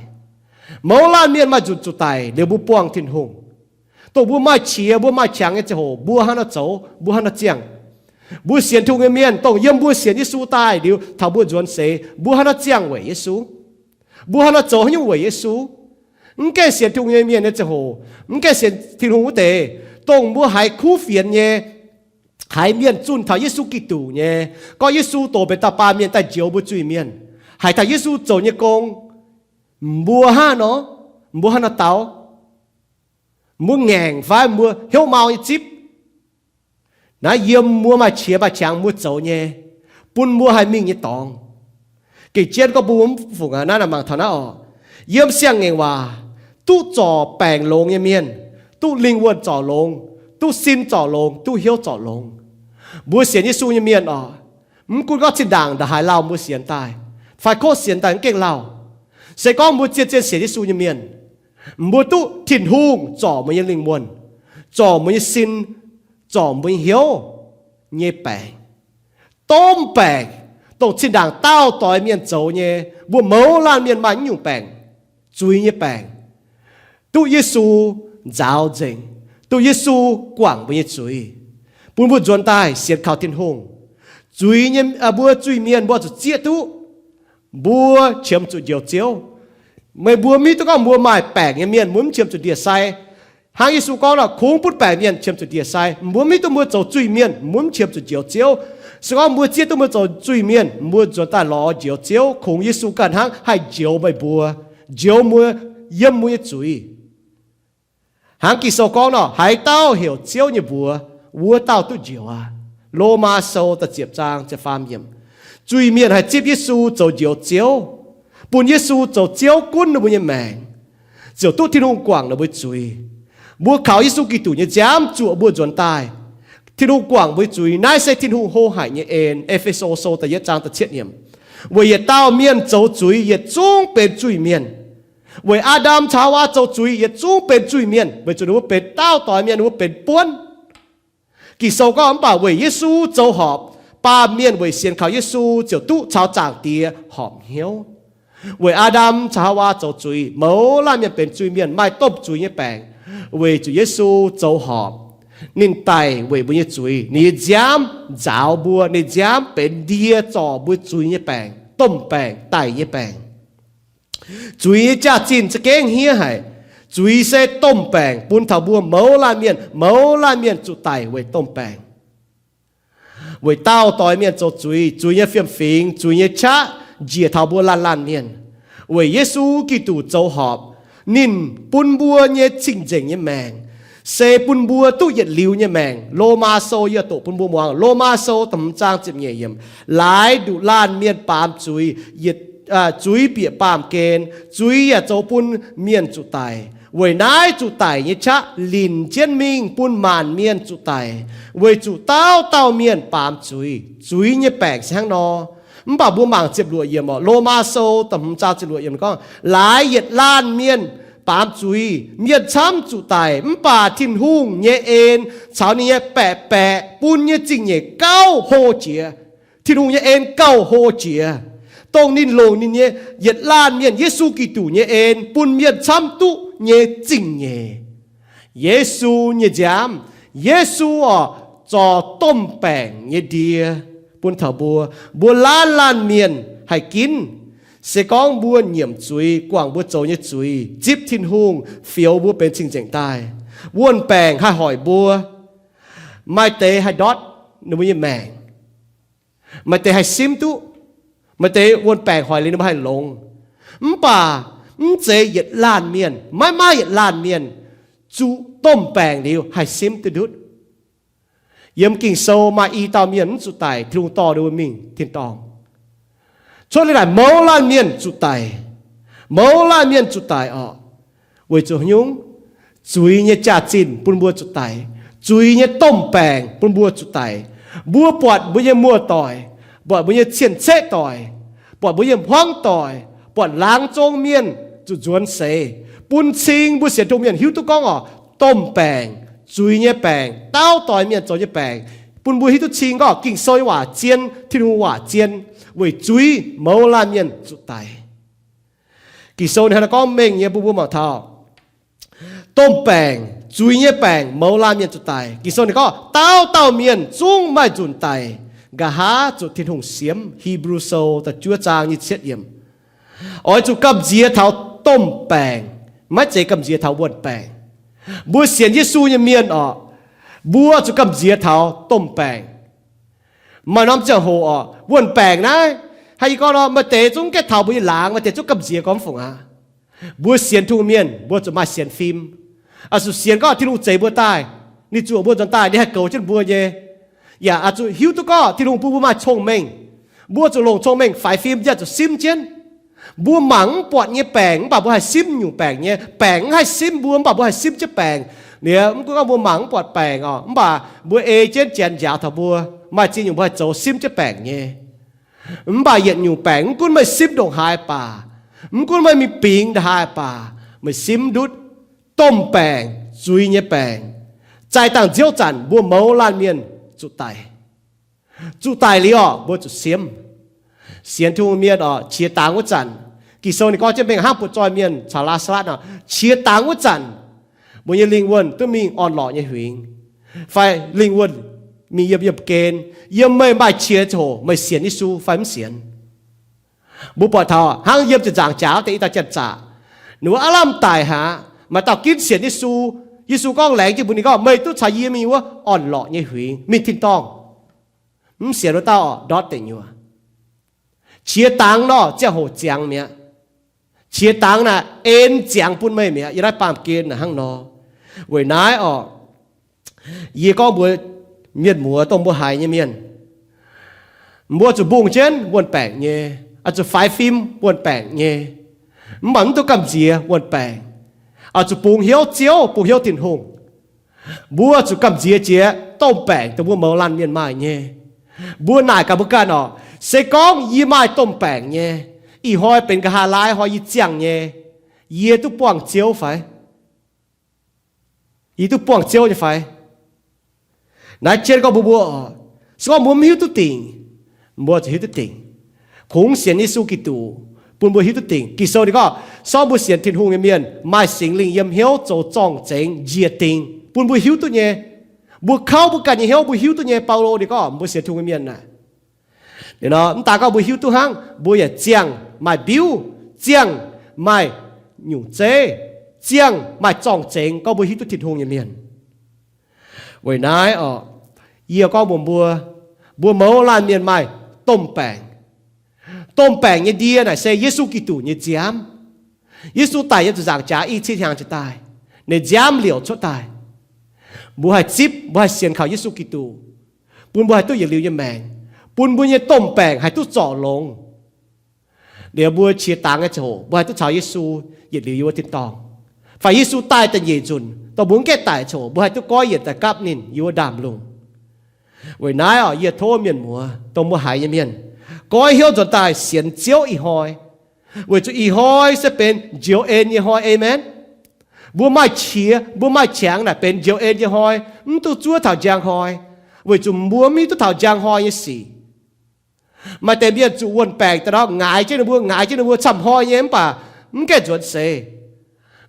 Mouz laanh mienh maaih nzunc zuqc daic liuz mbuo buangh Tin-Hungh. Dongh mbuo maaih qiex, mbuo maaih qangx nyei ziangh hoc, mbuo hnangv nor zoux, mbuo hnangv nor ziangh. Mbuo sienx Tin-Hungh nyei mienh, dongh yiem mbuo sienx Yesu daaih liuz taux mbuo nzuonx seix, mbuo hnangv nor ziangh weic Yesu. Mbuo hnangv nor zoux haaix nyungc weic Yesu? Mv gaengh sienx Tin-Hungh nyei mienh nyei ziangh hoc, mv gaengh sienx Tin-Hungh wuov deix, dongh mbuo haiz kuv fienx nyei, haiz mienh zunh taux Yesu Giduc nyei, gorngv Yesu doz benx dauh baamh mienh daaih njoux mbuo zuiz-mienh, haiz taux Yesu zoux nyei gong, mbuo hnangv nor, mbuo hnangv nor dau. Mbuo ngaengc fai mbuo hnyouv mau nyei zipv naaiv yiem mbuo maaih qiex maaih qangx mbuo zoux nyei, bun mbuo haih mingh nyei dorngx. Gengh jienv gorngv mbuo mv fungc aqv. Naaiv mangc taux naaiv orqc, yiem Siang-Ngaengc Waac, duqv zorc baengc longx nyei mienh, duqv lingh wuonh zorc longx, duqv sin zorc longx, duqv hnyouv zorc longx. Mbuo sienx Yesu nyei mienh orqc, mv gunv gorngv zinh ndaangc ndongc haaix lauh mbuo sienx daaih, fai kov sienx daaih mv gengh lauh, se gorngv mbuo zien-zien sienx Yesu nyei mienh, mbuo duqv Tin-Hungh zorc mbuo nyei lingh wuonh, zorc mbuo nyei sin, zorc mbuo nyei hnyouv nyei baengc. Domh baengc, dongh zinh ndaangc dauh doix mienh zoux nyei, mbuo mouz laanh mienh maaih naaiv nyungc baengc, zuiz nyei baengc, duqv Yesu nzaaux nzengc, duqv Yesu guangc mbuo nyei zuiz, bun mbuo nzuonx daaih sienx kaux Tin-Hungh. Zuiz nyei, mbuo zuiz-mienh mbuo zuqc zieqv duqv, mbuo qiemx zuqc njoux Ziouv. Meih mbuo mv hiuv duqv gorngv mbuo maaih baengc nyei mienh mbuo mv qiemx zuqc ndie-sai. Hnangv Yesu gorngv nor, kungx butv baengc mienh qiemx zuqc ndie-sai. Mbuo mv hiuv duqv mbuo zoux zuiz-mienh mbuo mv qiemx zuqc njoux Ziouv. Se gorngv mbuo zieqv duqv mbuo zoux zuiz-mienh, mbuo nzuonx daaih lorz njoux Ziouv, kungx Yesu ganh hnangv haih njoux meih mbuo, njoux mbuo yiem mbuo nyei zuiz. Hnangv Ging-Sou gorngv nor, haaix dauh heuc Ziouv nyei mbuox, wuov dauh duqv njoux aqv. Lomaa Sou da'ziepc zaang ziepc faam yiemc. Zuiz-mienh haih zipv Yesu zoux njoux Ziouv, bun Yesu zoux Ziouv gunv ninh mbuo nyei maengc, ziouc duqv Tin-Hungh guangc ninh mbuo zuiz. Mbuo kaux Yesu Giduc nyei nziaamv zuoqc mbuo nzuonx daaih, Tin-Hungh guangc mbuo zuiz. Naaiv se Tin-Hungh hlo haic nyei en. E^fe^so Sou da'yietv zaang da'cietv yiemc. Weic yietc dauh mienh zoux zuiz, yietc zungv benx zuiz-mienh. Weic Aa^ndam caux Haawaa zoux zuiz, yietc zungv benx zuiz-mienh, weic zuqc ninh mbuo benx dauh doix mienh, ninh mbuo benx buonv. Ging-Sou gorngv, mv baac weic Yesu zoux horpc, baamh mienh weic sienx kaux Yesu ziouc duqv caux Zaangc Diex horpc hnyouv. Weic Aa^ndam caux Haawaa zoux zuiz, mouz laanh mienh benx zuiz-mienh, maaih domh zuiz nyei baengc. Weic zuqc Yesu zoux horpc, ninh daic weic mbuo nyei zuiz, ninh nyei nziaamv nzaaux mbuo, ninh nziaamv benx ndie zorc mbuo zuiz nyei baengc, domh baengc, daic nyei baengc. Zuiz nyei jaax-zinh za'gengh hniev haic. Zuiz se domh baengc bun taux mbuo mouz laanh mienh. Mouz laanh mienh zuqc daic weic domh baengc. Weic dauh doix mienh zoux zuiz, zuiz nyei fiem-fingx, zuiz nyei qaqv njiec taux mbuo laanh laanh mienh. Weic Yesu Giduc zoux horpc, ninh bun mbuo nyei cing-nzengc nyei maengc, se bun mbuo duqv yietc liuz nyei maengc. Lomaa Sou yie doqc bun mbuo muangx. Lomaa Sou da'hmz zaang ziepc nyeic yiemc. Laaix nduqc laanh mienh baamz zuiz, zuiz bieqc baamh gen, zuiz yaac zoux bun mienh zuqc daic. Weic naaiv zuqc daic nyei qaqv linc jienv mingh bun maanc mienh zuqc daic, weic zuqc dauh dauh mienh baamz zuiz. Zuiz nyei baengc se hnangv nor. Mv baac mbuo mangc ziepc luoqc yiemc oc. Lomaa Sou da'hmz zaang ziepc luoqc yiemc gorngv, laaix yietc laanh mienh baamz zuiz, mienh camv zuqc daic, mv baac Tin-Hungh nyei en caux ninh nyei baeqc baeqc bun nyei zingh nyeic gauh hlo jiex. Tin-Hungh nyei en gauh hlo jiex, dongh ninh longc ninh nyei yietc laanh mienh Yesu Giduc nyei en bun mienh camv duqv nyei zingh nyeic. Yesu nyei nziaamv, Yesu oc, zorc domh baengc nyei ndie bun taux mbuo. Mbuo laanh laanh mienh haih ginv. Se gorngv mbuo nyiemc zuiz, guangc mbuo zoux nyei zuiz, zipv Tin-Hungh fioux mbuo benx cing-nzengc daaih, wuon-baengc haih hoic mbuo. Maaih deix haih ndortv ninh mbuo nyei maengc. Maaih deix haih simv duqv. Maaih deix wuon-baengc hoic liuz ninh mbuo haih longx. Mv baac mv zeiz yietc laanh mienh, maiv maaih yietc laanh mienh zuqc domh baengc liuz haih simv duqv ndutv. Yiem Ging-Sou maaih i dauh mienh mv zuqc daic, Tin-Hungh dorh ninh mbuo mingh tin-dorngh. Cuotv liuz naaic mouz laanh mienh zuqc daic. Mouz laanh mienh zuqc daic oc. Weic zuqc haaix nyungc? Zuiz nyei jaax-zinh bun mbuo zuqc daic. Zuiz nyei domh baengc bun mbuo zuqc daic. Mbuo buatc mbuo nyei muoz-doic, buatc mbuo nyei cien-ceqv doic, buatc mbuo nyei hmuangv doic, buatc laangz zong mienh zuqc nzuonx seix, bun cing mbuo sienx Tin-Hungh mienh hiuv duqv gorngv oc, domh baengc, zuiz nyei baengc, dauh doix mienh zoux nyei baengc, bun mbuo hiuv duqv cing gorngv Ging-Sou nyei waac zien, Tin-Hungh waac zien, weic zuiz mouz laanh mienh zuqc daic. Ging-Sou ninh hnangv naaiv gorngv mengh nyei bun mbuo mangc taux domh baengc, zuiz nyei baengc, mouz laanh mienh zuqc daic. Ging-Sou ninh gorngv dauh dauh mienh zungv maaih nzunc daic, nqa'haav zuqc Tin-Hungh siemv. Hipv^lu Sou da'juov zaang nyic ziepc yiemc. Oix zuqc gamh nziex taux domh baengc, maiv zeiz gamh nziex taux wuon-baengc. Mbuo sienx Yesu nyei mienh oc, mbuo zuqc gamh nziex taux domh baengc. Maaih norm ziangh hoc oc, wuon-baengc naaiv, haaix yie gorngv nor, maaih deix zungv gaengh taux mbuo nyei laangz, maaih deix zungv gamh nziex gormx fungc aqv. Mbuo sienx Tin-Hungh mienh, mbuo zuqc maaih sienx fim. Oix zuqc sienx gorngv Tin-Hungh zeix mbuo daaih, ninh zuoqc mbuo nzuonx daaih, ninh haih goux jienv mbuo nyei. Yaac oix zuqc hiuv duqv gorngv Tin-Hungh bun mbuo maaih cong-mengh. Mbuo zuqc longc cong-mengh faix fim, yaac zuqc simv jienv. Mbuo mangc mv buatc nyei baengc, mv baac mbuo haih simv nyungc baengc nyei. Baengc mv haih simv mbuo, mv baac mbuo haih simv jienv baengc. Liuz mv gunv gorngv mbuo mangc mv buatc baengc oc, mv baac mbuo ei jienv janx njaaux taux mbuo, maaih ziex nyungc mbuo haih zoux simv jienv baengc nyei. Mv baac yietc nyungc baengc mv gunv meih simv ndongc haaix baac, mv gunv meih mingh bingx ndongc haaix baac, meih simv ndutv domh baengc, zuiz nyei baengc. Zaih dangh nziouv zanc mbuo mouz laanh mienh zuqc daic. Zuqc daic liuz oc, mbuo zuqc siemv. Sienx Tin-Hungh mienh oc, qiex dangx wuov zanc, Ging-Sou ninh gorngv jienv mengh hnangv butv-zoih mienh caux Laa^saa^latv oc, qiex dangx wuov zanc, mbuo nyei lingh wuonh duqv mingh orn-lorqc nyei huingx, fai lingh wuonh mingh yiem yiemh gen, yiem meih maaih qiex ziangh hoc meih sienx Yesu fai mv sienx. Mbuo buatc taux hnangv yiem ziepc nzaangc jaax deix i dauh janx-zaqc, ninh mbuo aav lamh daic haic, maaih dauh ginv sienx Yesu. Yesu gorngv, laengz jienv mbuox ninh gorngv, meih duqv caux yie mingh wuov orn-lorqc nyei huingx, mingh tin-dorngh. Mv sienx wuov dauh ndortv deic nyuoqc. Qiex dangx nor ziangh hoc ziangx mi'aqv. Qiex dangx naaic en ziangx bun meih mi'aqv. Yiem naaiv baamh gen naaic hnangv nor. Weic naaiv orqc, yie gorngv mbuox mienh muoz dongh mbuo haiz nyei mienh, mbuo zuqc mbungh jienv wuon-baengc nyei, oix zuqc faix fim wuon-baengc nyei, mv baac mv duqv gamh nziex wuon-baengc, oix zuqc bungx hnyouv Ziouv, bungx hnyouv Tin-Hungh. Mbuo zuqc gamh nziex jiex domh baengc dongh mbuo mouz laanh mienh maaih nyei. Mbuo naaic gaax mbuo ganh orqc, se gorngv yie maaih domh baengc nyei, ih hnoi benx nqa'haav laai hnoi yie ziangh nyei, yie duqv buangh Ziouv fai? Yie duqv buangh Ziouv nyei fai? Naaiv jienv gorngv mbuo mbuo orqc, se gorngv mbuo mv hiuv duqv dingc, mbuo zuqc hiuv duqv dingc. Kungx sienx Yesu Giduc bun mbuo hiuv duqv dingc. Ging-Sou ninh gorngv, se gorngv mbuo sienx Tin-Hungh nyei mienh maaih Singx Lingh yiem hnyouv zoux zorng-zengx njiec dingc bun mbuo hiuv duqv nyei. Mbuo kauv mbuo ganh nyei hnyouv mbuo hiuv duqv nyei. Baulo ninh gorngv mbuo sienx Tin-Hungh nyei mienh naaic, mv daaih gorngv mbuo hiuv duqv hnangv, mbuo yaac ziangh maaih mbiuv, ziangh maaih nyungc zeiv, ziangh maaih zorng-zengx gorngv mbuo hiuv duqv Tin-Hungh nyei mienh. Weic naaiv orqc, yie gorngv mbuox mbuo, mbuo mouz laanh mienh maaih domh baengc. Domh baengc nyei ndie naaic se Yesu Giduc nyei nziaamv. Yesu daic yiem ziepc nzaangc jaax i cin hnyangx jiex daaih, ninh nziaamv liouc cuotv daaih. Mbuo haih zipv, mbuo haih sienx kaux Yesu Giduc, bun mbuo haih duqv yietc liuz nyei maengc, bun mbuo nyei domh baengc haih duqv zorc longx. Liuz mbuo qiex dangx nyei ziangh hoc mbuo haih duqv caux Yesu yietc liuz yiem wuov tin-dorngh. Fai Yesu daaih da'nyeic nzunc dongh mbuo mv gaengh daic ziangh hoc mbuo haih duqv goiv yienc daaih gapv ninh yiem wuov ndaamv-lungh. Weic naaiv orqc, yie tov mienh muoz dongh mbuo haiz nyei mienh, goiv hnyouv nzuonx daaih sienx Ziouv ih hnoi, weic zuqc ih hnoi se benx njoux en nyei hnoi. Aamen. Mbuo maaih qiex, mbuo maaih qangx naaic benx njoux en nyei hnoi, mv duqv zuov taux njang hnoi, weic zuqc mbuo mv hiuv duqv taux njang hnoi nyei sic. Maaih deix mienh zuqc wuon-baengc daaih nor, ngaix jienv ninh mbuo, ngaix jienv ninh mbuo camv hnoi nyei mv baac mv gaengh nzuonx seix.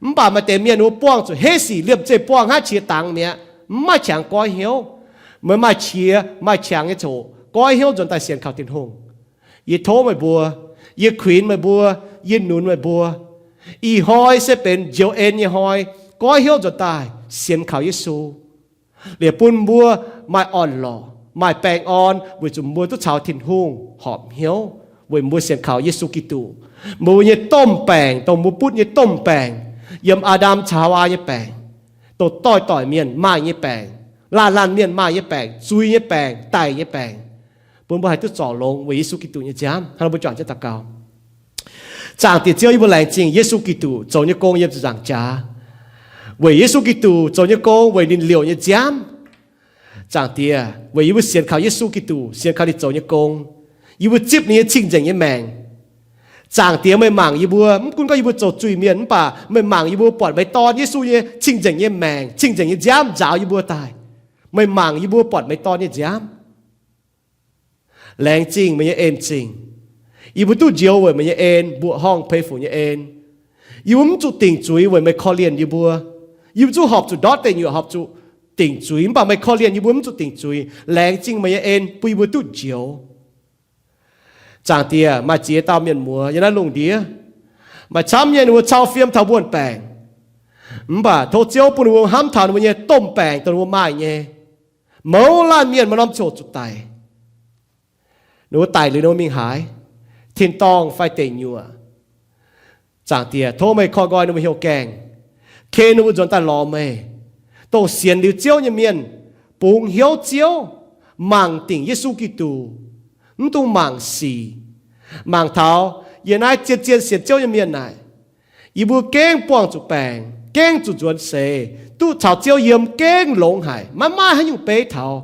Mv baac maaih deix mienh ninh mbuo buangh zuqc heiv sic, liemh zeih buangh hnangv qiex dangx mi'aqv, mv maaih qangx goiv hnyouv. Meih maaih qiex maaih qangx nyei ziangh hoc goiv hnyouv nzuonx daaih sienx kaux Tin-Hungh. Yie tov meih mbuo, yie kuinx meih mbuo, yie nunz meih mbuo, ih hnoi se benx njoux en nyei hnoi, goiv hnyouv nzuonx daaih sienx kaux Yesu, liuz bun mbuo maaih orn-lorqc, maaih baengh orn, weic zuqc mbuo duqv caux Tin-Hungh horpc hnyouv weic mbuo sienx kaux Yesu Giduc. Mbuo nyei domh baengc, dongh mbuo butv nyei domh baengc, yiem Aa^ndam caux Haawaa nyei baengc, dongh doix-doix mienh maaih nyei baengc, laanh laanh mienh maaih nyei baengc, zuiz nyei baengc, daic nyei baengc, bun mbuo haih duqv zorc longx weic Yesu Giduc nyei nziaamv. Hnangv nor mbuo juangc jienv daux gaux. Zaangc Diex Ziouv, yie mbuo laengz zingh Yesu Giduc zoux nyei gong yiem ziepc nzaangc jaax, weic Yesu Giduc zoux nyei gong, weic ninh liouc nyei nziaamv. Zaangc Diex, weic yie mbuo sienx kaux Yesu Giduc, sienx kaux ninh zoux nyei gong, yie mbuo zipv ninh nyei cing-nzengc nyei maengc. Zaangc Diex, meih mangc yie mbuo, mv gunv gorngv yie mbuo zoux zuiz-mienh mv baac meih mangc yie mbuo buatc meih Dorn Yesu nyei cing-nzengc nyei maengc, cing-nzengc nyei nziaamv nzaaux yie mbuo daaih. Meih mangc yie mbuo buatc meih Dorn nyei nziaamv. Laengz zingh meih nyei en-zingh. Yie mbuo duqv njoux weic meih nyei en, mbuoqc horngh peix fuc nyei en. Yie mbuo mv zuqc dingc zuiz weic meih korv-lienh yie mbuo. Yie mbuo zungv horpc zuqc ndortv deic nyuoqc, horpc zuqc dingc zuiz, mv baac meih korv-lienh yie mbuo mv zuqc dingc zuiz. Laengz zingh meih nyei en bun yie mbuo duqv njoux. Zaangc Diex, maaih ziex dauh mienh muoz yiem naaiv lungh ndiev, maaih camv nyei ninh mbuo cau fiem taux wuon-baengc. Mv baac tov Ziouv bun ninh mbuo hnamv taux ninh mbuo nyei domh baengc dongh ninh mbuo maaih nyei. Mouz laanh mienh maaih norm ziangh hoc zuqc daic. Ninh mbuo daic liuz ninh mbuo mingh haaix? Tin-dorngh fai deic nyuoqc? Zaangc Diex, tov meih koi nqoi ninh mbuo hnyouv gaengh, ken ninh mbuo nzuonx daaih lorz meih. Dongh sienx liuz Ziouv nyei mienh, bungx hnyouv Ziouv, mangc dingc Yesu Giduc, mv dungx mangc sic. Mangc taux yie naaiv zien-zien sienx Ziouv nyei mienh naaic, yie mbuo gengh buangh zuqc baengc, gengh zuqc nzuonx seix, duqv caux Ziouv yiem gengh longx haic, maiv maaih haaix nyungc beiv taux.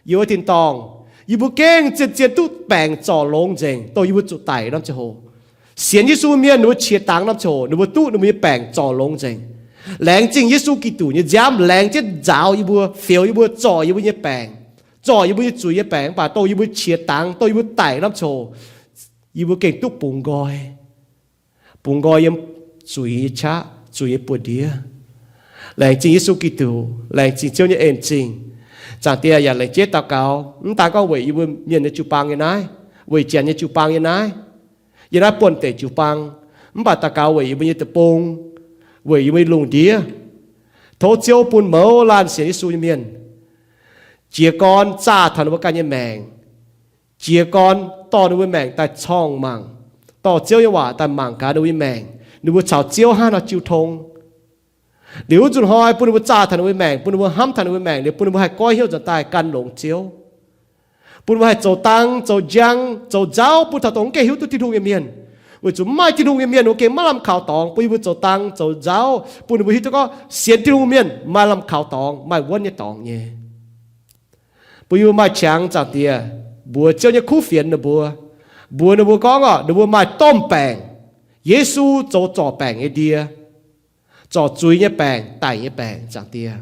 Yiem wuov tin-dorngh, yie mbuo gengh zien-zien duqv baengc zorc longx nzengc, dongh yie mbuo zuqc daic norm ziangh hoc. Sienx Yesu mienh ninh mbuo qiex dangx norm ziangh hoc ninh mbuo duqv ninh mbuo nyei baengc zorc longx nzengc. Laengz zingh Yesu Giduc nyei nziaamv laengz jienv nzaaux yie mbuo, fioux yie mbuo, zorc yie mbuo nyei baengc, zorc yie mbuo nyei zuiz nyei baengc. Mv baac dongh yie mbuo qiex dangx, dongh yie mbuo daic norm ziangh hoc, yie mbuo gengh duqv bungx nqoi, bungx nqoi yiem zuiz nyei qaqv, zuiz nyei buoz-ndiev. Laengz zingh Yesu Giduc, laengz zingh Ziouv nyei en-zingh. Zaangc Diex, yaac laengz jeiv daux gaux, mv daan gorngv weic yie mbuo mienh nyei jiu-baang nyei naaiv, weic janx nyei jiu-baang nyei naaiv, yiem naaiv buonv-deic jiu-baang, mv baac daux gaux weic yie mbuo nyei deic-bung, weic yie mbuo nyei lungh ndiev. Tov Ziouv bun mouz laanh sienx Yesu nyei mienh jiez gorn zaah taux ninh mbuo ganh nyei maengc, jiez gorn dorh ninh mbuo maengc daaih corngh mangc, dorh Ziouv nyei waac daaih mangc gaax ninh mbuo nyei maengc, ninh mbuo caux Ziouv hnangv haaix nor jiu tong. Liuz wuov nzunc hnoi bun ninh mbuo zaah taux ninh mbuo maengc, bun ninh mbuo hnamv taux ninh mbuo maengc, liuz bun ninh mbuo haih goiv hnyouv nzuonx daaih gan longx Ziouv. Bun ninh mbuo haih zoux dang, zoux njang, zoux nzauv bun taux dongh mv gaengh hiuv duqv Tin-Hungh nyei mienh. Weic zuqc mv maaih Tin-Hungh nyei mienh ninh mbuo gengh maiv lamh kaux dorngx. Bun yie mbuo zoux dang, zoux nzauv bun ninh mbuo hiuv duqv gorngv sienx Tin-Hungh mienh maaih lamh kaux dorngx, maaih wuonv nyei dorngx nyei. Bun yie mbuo maaih qangx, Zaangc Diex, mbuox Ziouv nyei kuv fienx ninh mbuo, mbuox ninh mbuo gorngv orqc, ninh mbuo maaih domh baengc. Yesu zoux zorc baengc nyei ndie, zorc zuiz nyei baengc, daic nyei baengc, Zaangc Diex.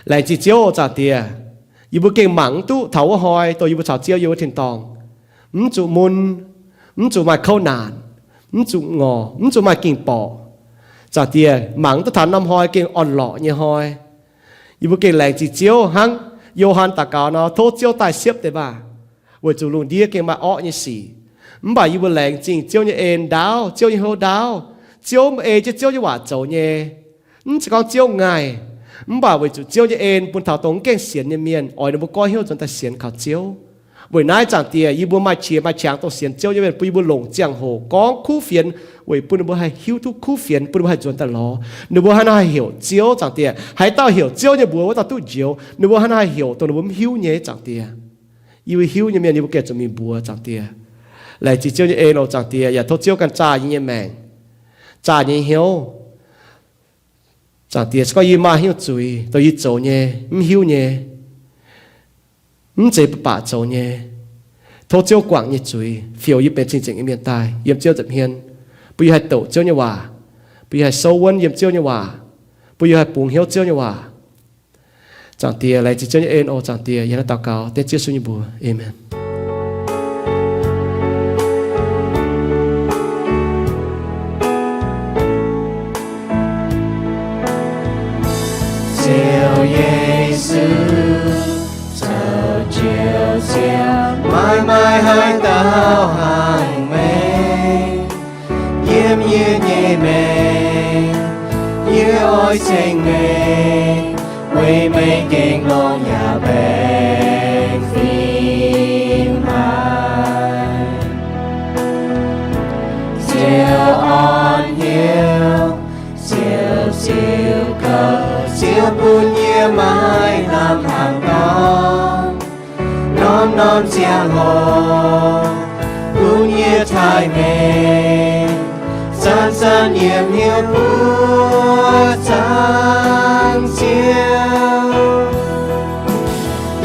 Laengz zingh Ziouv, Zaangc Diex, yie mbuo gengh mangc mv duqv taux wuov hnoi dongh yie mbuo caux Ziouv yiem wuov tin-dorngh, mv zuqc mun, mv zuqc maaih kouv naanc, mv zuqc ngorc, mv zuqc maaih ging-borqc. Zaangc Diex, mangc mv duqv taux norm hnoi gengh orn-lorqc nyei hnoi. Yie mbuo gengh laengz zingh Ziouv hnangv Yo^han daux gaux nor, tov Ziouv daaih siepv deix maah! Weic zuqc lungh ndiev gengh maaih orqv nyei sic. Mv baac yie mbuo laengz zingh Ziouv nyei en ndaauv, Ziouv nyei hnyouv ndaauv. Ziouv ei jienv Ziouv nyei waac zoux nyei. Mv zeiz gorngv Ziouv ngaih, mv baac weic zuqc Ziouv nyei en bun taux dongh mv gaengh sienx nyei mienh, oix ninh mbuo goiv hnyouv nzuonx daaih sienx kaux Ziouv. Weic naaiv, Zaangc Diex, yie mbuo maaih qiex maaih qangx dongh sienx Ziouv nyei mienh, bun yie mbuo longc ziangh hoc gorngv kuv fienx weic bun ninh mbuo haih hiuv duqv kuv fienx, bun ninh mbuo haih nzuonx daaih lorz, ninh mbuo hnangv naaiv haih heuc Ziouv, Zaangc Diex. Haaix dauh heuc Ziouv nyei mbuox, wuov dauh duqv njoux. Ninh mbuo hnangv naaiv haih heuc dongh ninh mbuo mv hiuv nyei, Zaangc Diex. Yie mbuo hiuv nyei mienh, yie mbuo gengh zuqc mingh mbuox, Zaangc Diex. Laengz zingh Ziouv nyei en oc, Zaangc Diex. Yaac tov Ziouv ganh zaah yie nyei maengc, zaah yie nyei hnyouv. Zaangc Diex, se gorngv yie maaih haaix nyungc zuiz dongh yie zoux nyei, mv hiuv nyei, mv zeiz baac zoux nyei, tov Ziouv guangc nyei zuiz, fioux yie benx cing-nzengc nyei mienh daaih yiem Ziouv nza'hmien, bun yie haih doqc Ziouv nyei waac, bun yie haih souv wuonv yiem Ziouv nyei waac, bun yie haih bungx hnyouv Ziouv nyei waac. Zaangc Diex, laengz zingh Ziouv nyei en oc, Zaangc Diex. Yie hnangv naaiv daux gaux dengv Ziouv Yesu nyei mbuox. Aamen. Ziouv Yesu, zoux Ziouv, Ziouv maiv maaih haaix dauh hnangv meih. Yiem yie nyei maengc, yie oix ceng meih, weic meih gengh longc yaac baengh fim haic. Ziouv orn hnyouv, Ziouv ziux kouv, Ziouv bun yie maaih lamh hnaangx dorngx. Norm-norm ziangh hoc bun yie taaih meih, zanc-zanc yiemh hnyouv buov zaangc Ziouv.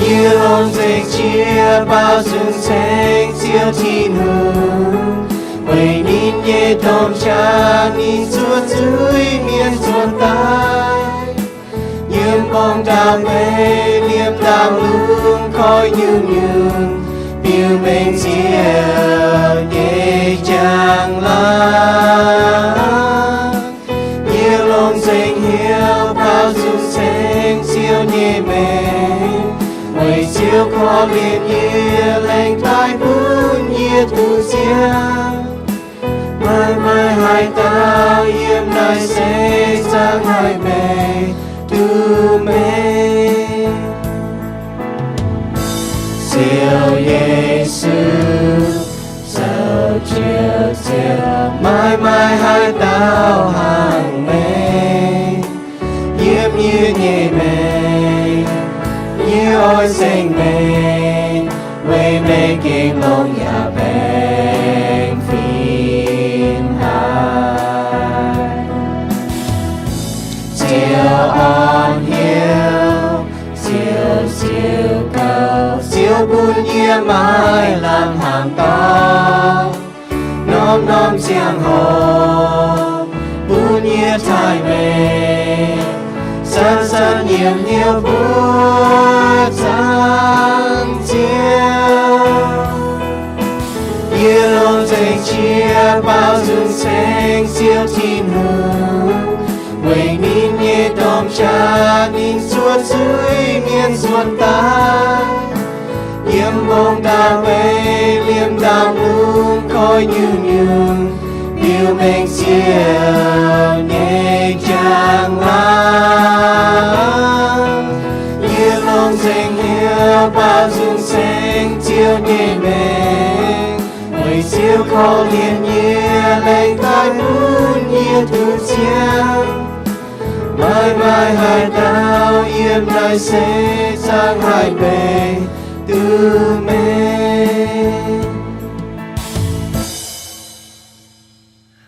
Yie longc nzengc jiex baaux nzung ceng Ziouv Tin-Hungh, weic ninh nyei domh qaqv ninh zuov zuiz mienh nzuonx daaih. Yiem m'nqorngv ndaauv meiv liemh ndaangc lungh koiv nyungc-nyungc, biux mengh Ziouv nyei njang-laangc. Yie longc nzengc hnyouv baaux nzung ceng Ziouv nyei mengh, weic Ziouv korv-lienh yie, laengz daaih bun yie duqv nziaamv. Maiv maaih haaix dauh yiem naaiv seix zaangc haih meih duqv meih. Ziouv Yesu, zoux Ziouv, Ziouv maiv maaih haaix dauh hnangv meih. Yiem yie nyei maengc, yie oix ceng meih, weic meih gengh longc yaac baengh fim haic. Ziouv orn hnyouv, Ziouv ziux kouv, Ziouv bun yie maaih lamh hnaangx dorngx. Norm-norm ziangh hoc bun yie taaih meih, zanc-zanc yiemh hnyouv buov zaangc Ziouv. Yie longc nzengc jiex baaux nzung ceng Ziouv Tin-Hungh, weic Ninh nyei dorngx jaax ninh zuov zuiz mienh nzuonx daaih, yiem mbong ndau-meix, liemh ndaamv-lungh koi nyungc-nyungc, biux mengh Ziouv nyei njang-laangc. Yie longc nzengc hnyouv baaux nzung ceng Ziouv nyei mengh, weic Ziouv korv-lienh yie, laengz daaih bun yie duqv ziangh. Maaih maaih haaix dauh yiem naaiv seix zaangc haih mbenc duqv meih?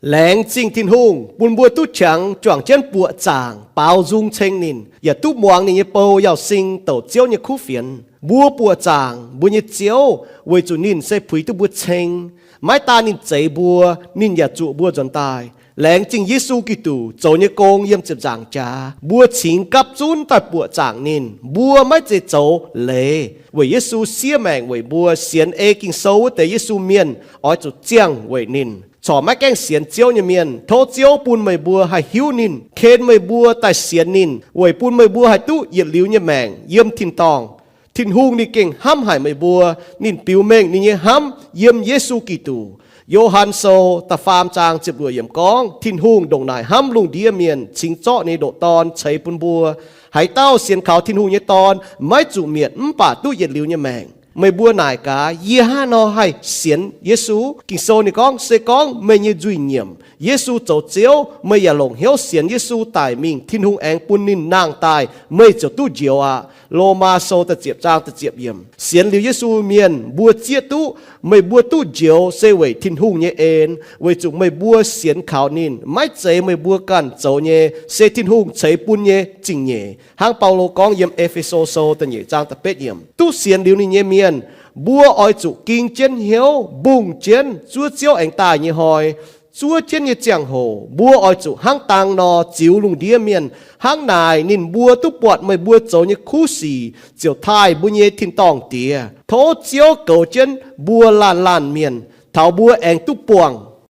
Laengz zingh Tin-Hungh bun mbuo duqv qangx juangc jienv buoqc zaangc baaux nzung ceng ninh, yaac duqv muangx ninh nyei bou Yauz Sing douc Ziouv nyei kuv fienx. Mbuo buoqc zaangc mbuo nyei Ziouv weic zuqc ninh se puix duqv mbuo ceng. Maiv daan ninh zeix mbuo, ninh yaac zuqc mbuo nzuonx daaih. Laengz zingh Yesu Giduc zoux nyei gong yiem ziepc nzaangc jaax, mbuo cingx gapv zunv daaih buoqc zaangc ninh. Mbuo maiv zeiz zoux leiz weic Yesu siev maengc weic mbuo. Sienx ei Ging-Sou wuov deix Yesu mienh oix zuqc ziangh weic ninh. Corc maiv gaengh sienx Ziouv nyei mienh, tov Ziouv bun meih mbuo haih hiuv ninh, ken meih mbuo daaih sienx ninh, weic bun meih mbuo haih duqv yietc liuz nyei maengc yiem tin-dorngh. Tin-Hungh ninh gengh hnamv haic meih mbuo. Ninh biux mengh ninh nyei hnamv yiem Yesu Giduc. Yo^han Sou da'faam zaang ziepc luoqc yiemc gorngv, Tin-Hungh ndongc naaic hnamv lungh ndiev mienh, cingx zorqv ninh nyei ndoqc Dorn ceix bun mbuo. Haaix dauh sienx kaux Tin-Hungh nyei Dorn maiv zuqc mietc mv baac duqv yietc liuz nyei maengc. Meih mbuo naaic gaax, yie hnangv haaix nor haih sienx Yesu? Ging-Sou ninh gorngv, se gorngv meih nyei nzuih nyiemc, Yesu zoux Ziouv, meih yaac longc hnyouv sienx Yesu daic mingh, Tin-Hungh aengx bun ninh nangh daaih, meih ziouc duqv njoux aqv. Lomaa Sou da'ziepc zaang da'ziepc yiemc. Sienx liuz Yesu mienh mbuo zieqv duqv, meih mbuo duqv njoux se weic Tin-Hungh nyei en, weic zuqc meih mbuo sienx kaux ninh. Maiv zeiz meih mbuo ganh zoux nyei, se Tin-Hungh ceix bun nyei zingh nyeic. Hnangv Baulo gorngv yiem E^fe^so Sou da'nyeic zaang da'betv yiemc, duqv sienx liuz ninh nyei mienh, mbuo oix zuqc ging jienv hnyouv, mbungh jienv zuov Ziouv aengx daaih nyei hnoi. Zuov jienv nyei ziangh hoc mbuo oix zuqc hnangv dang nor ziux lungh ndiev mienh. Hnangv naaic ninh mbuo duqv buatc meih mbuo zoux nyei kuv sic, ziouc taaih mbuo nyei tin-dorngh Diex. Tov Ziouv goux jienv mbuo laanh laanh mienh, taux mbuo aengx duqv buangh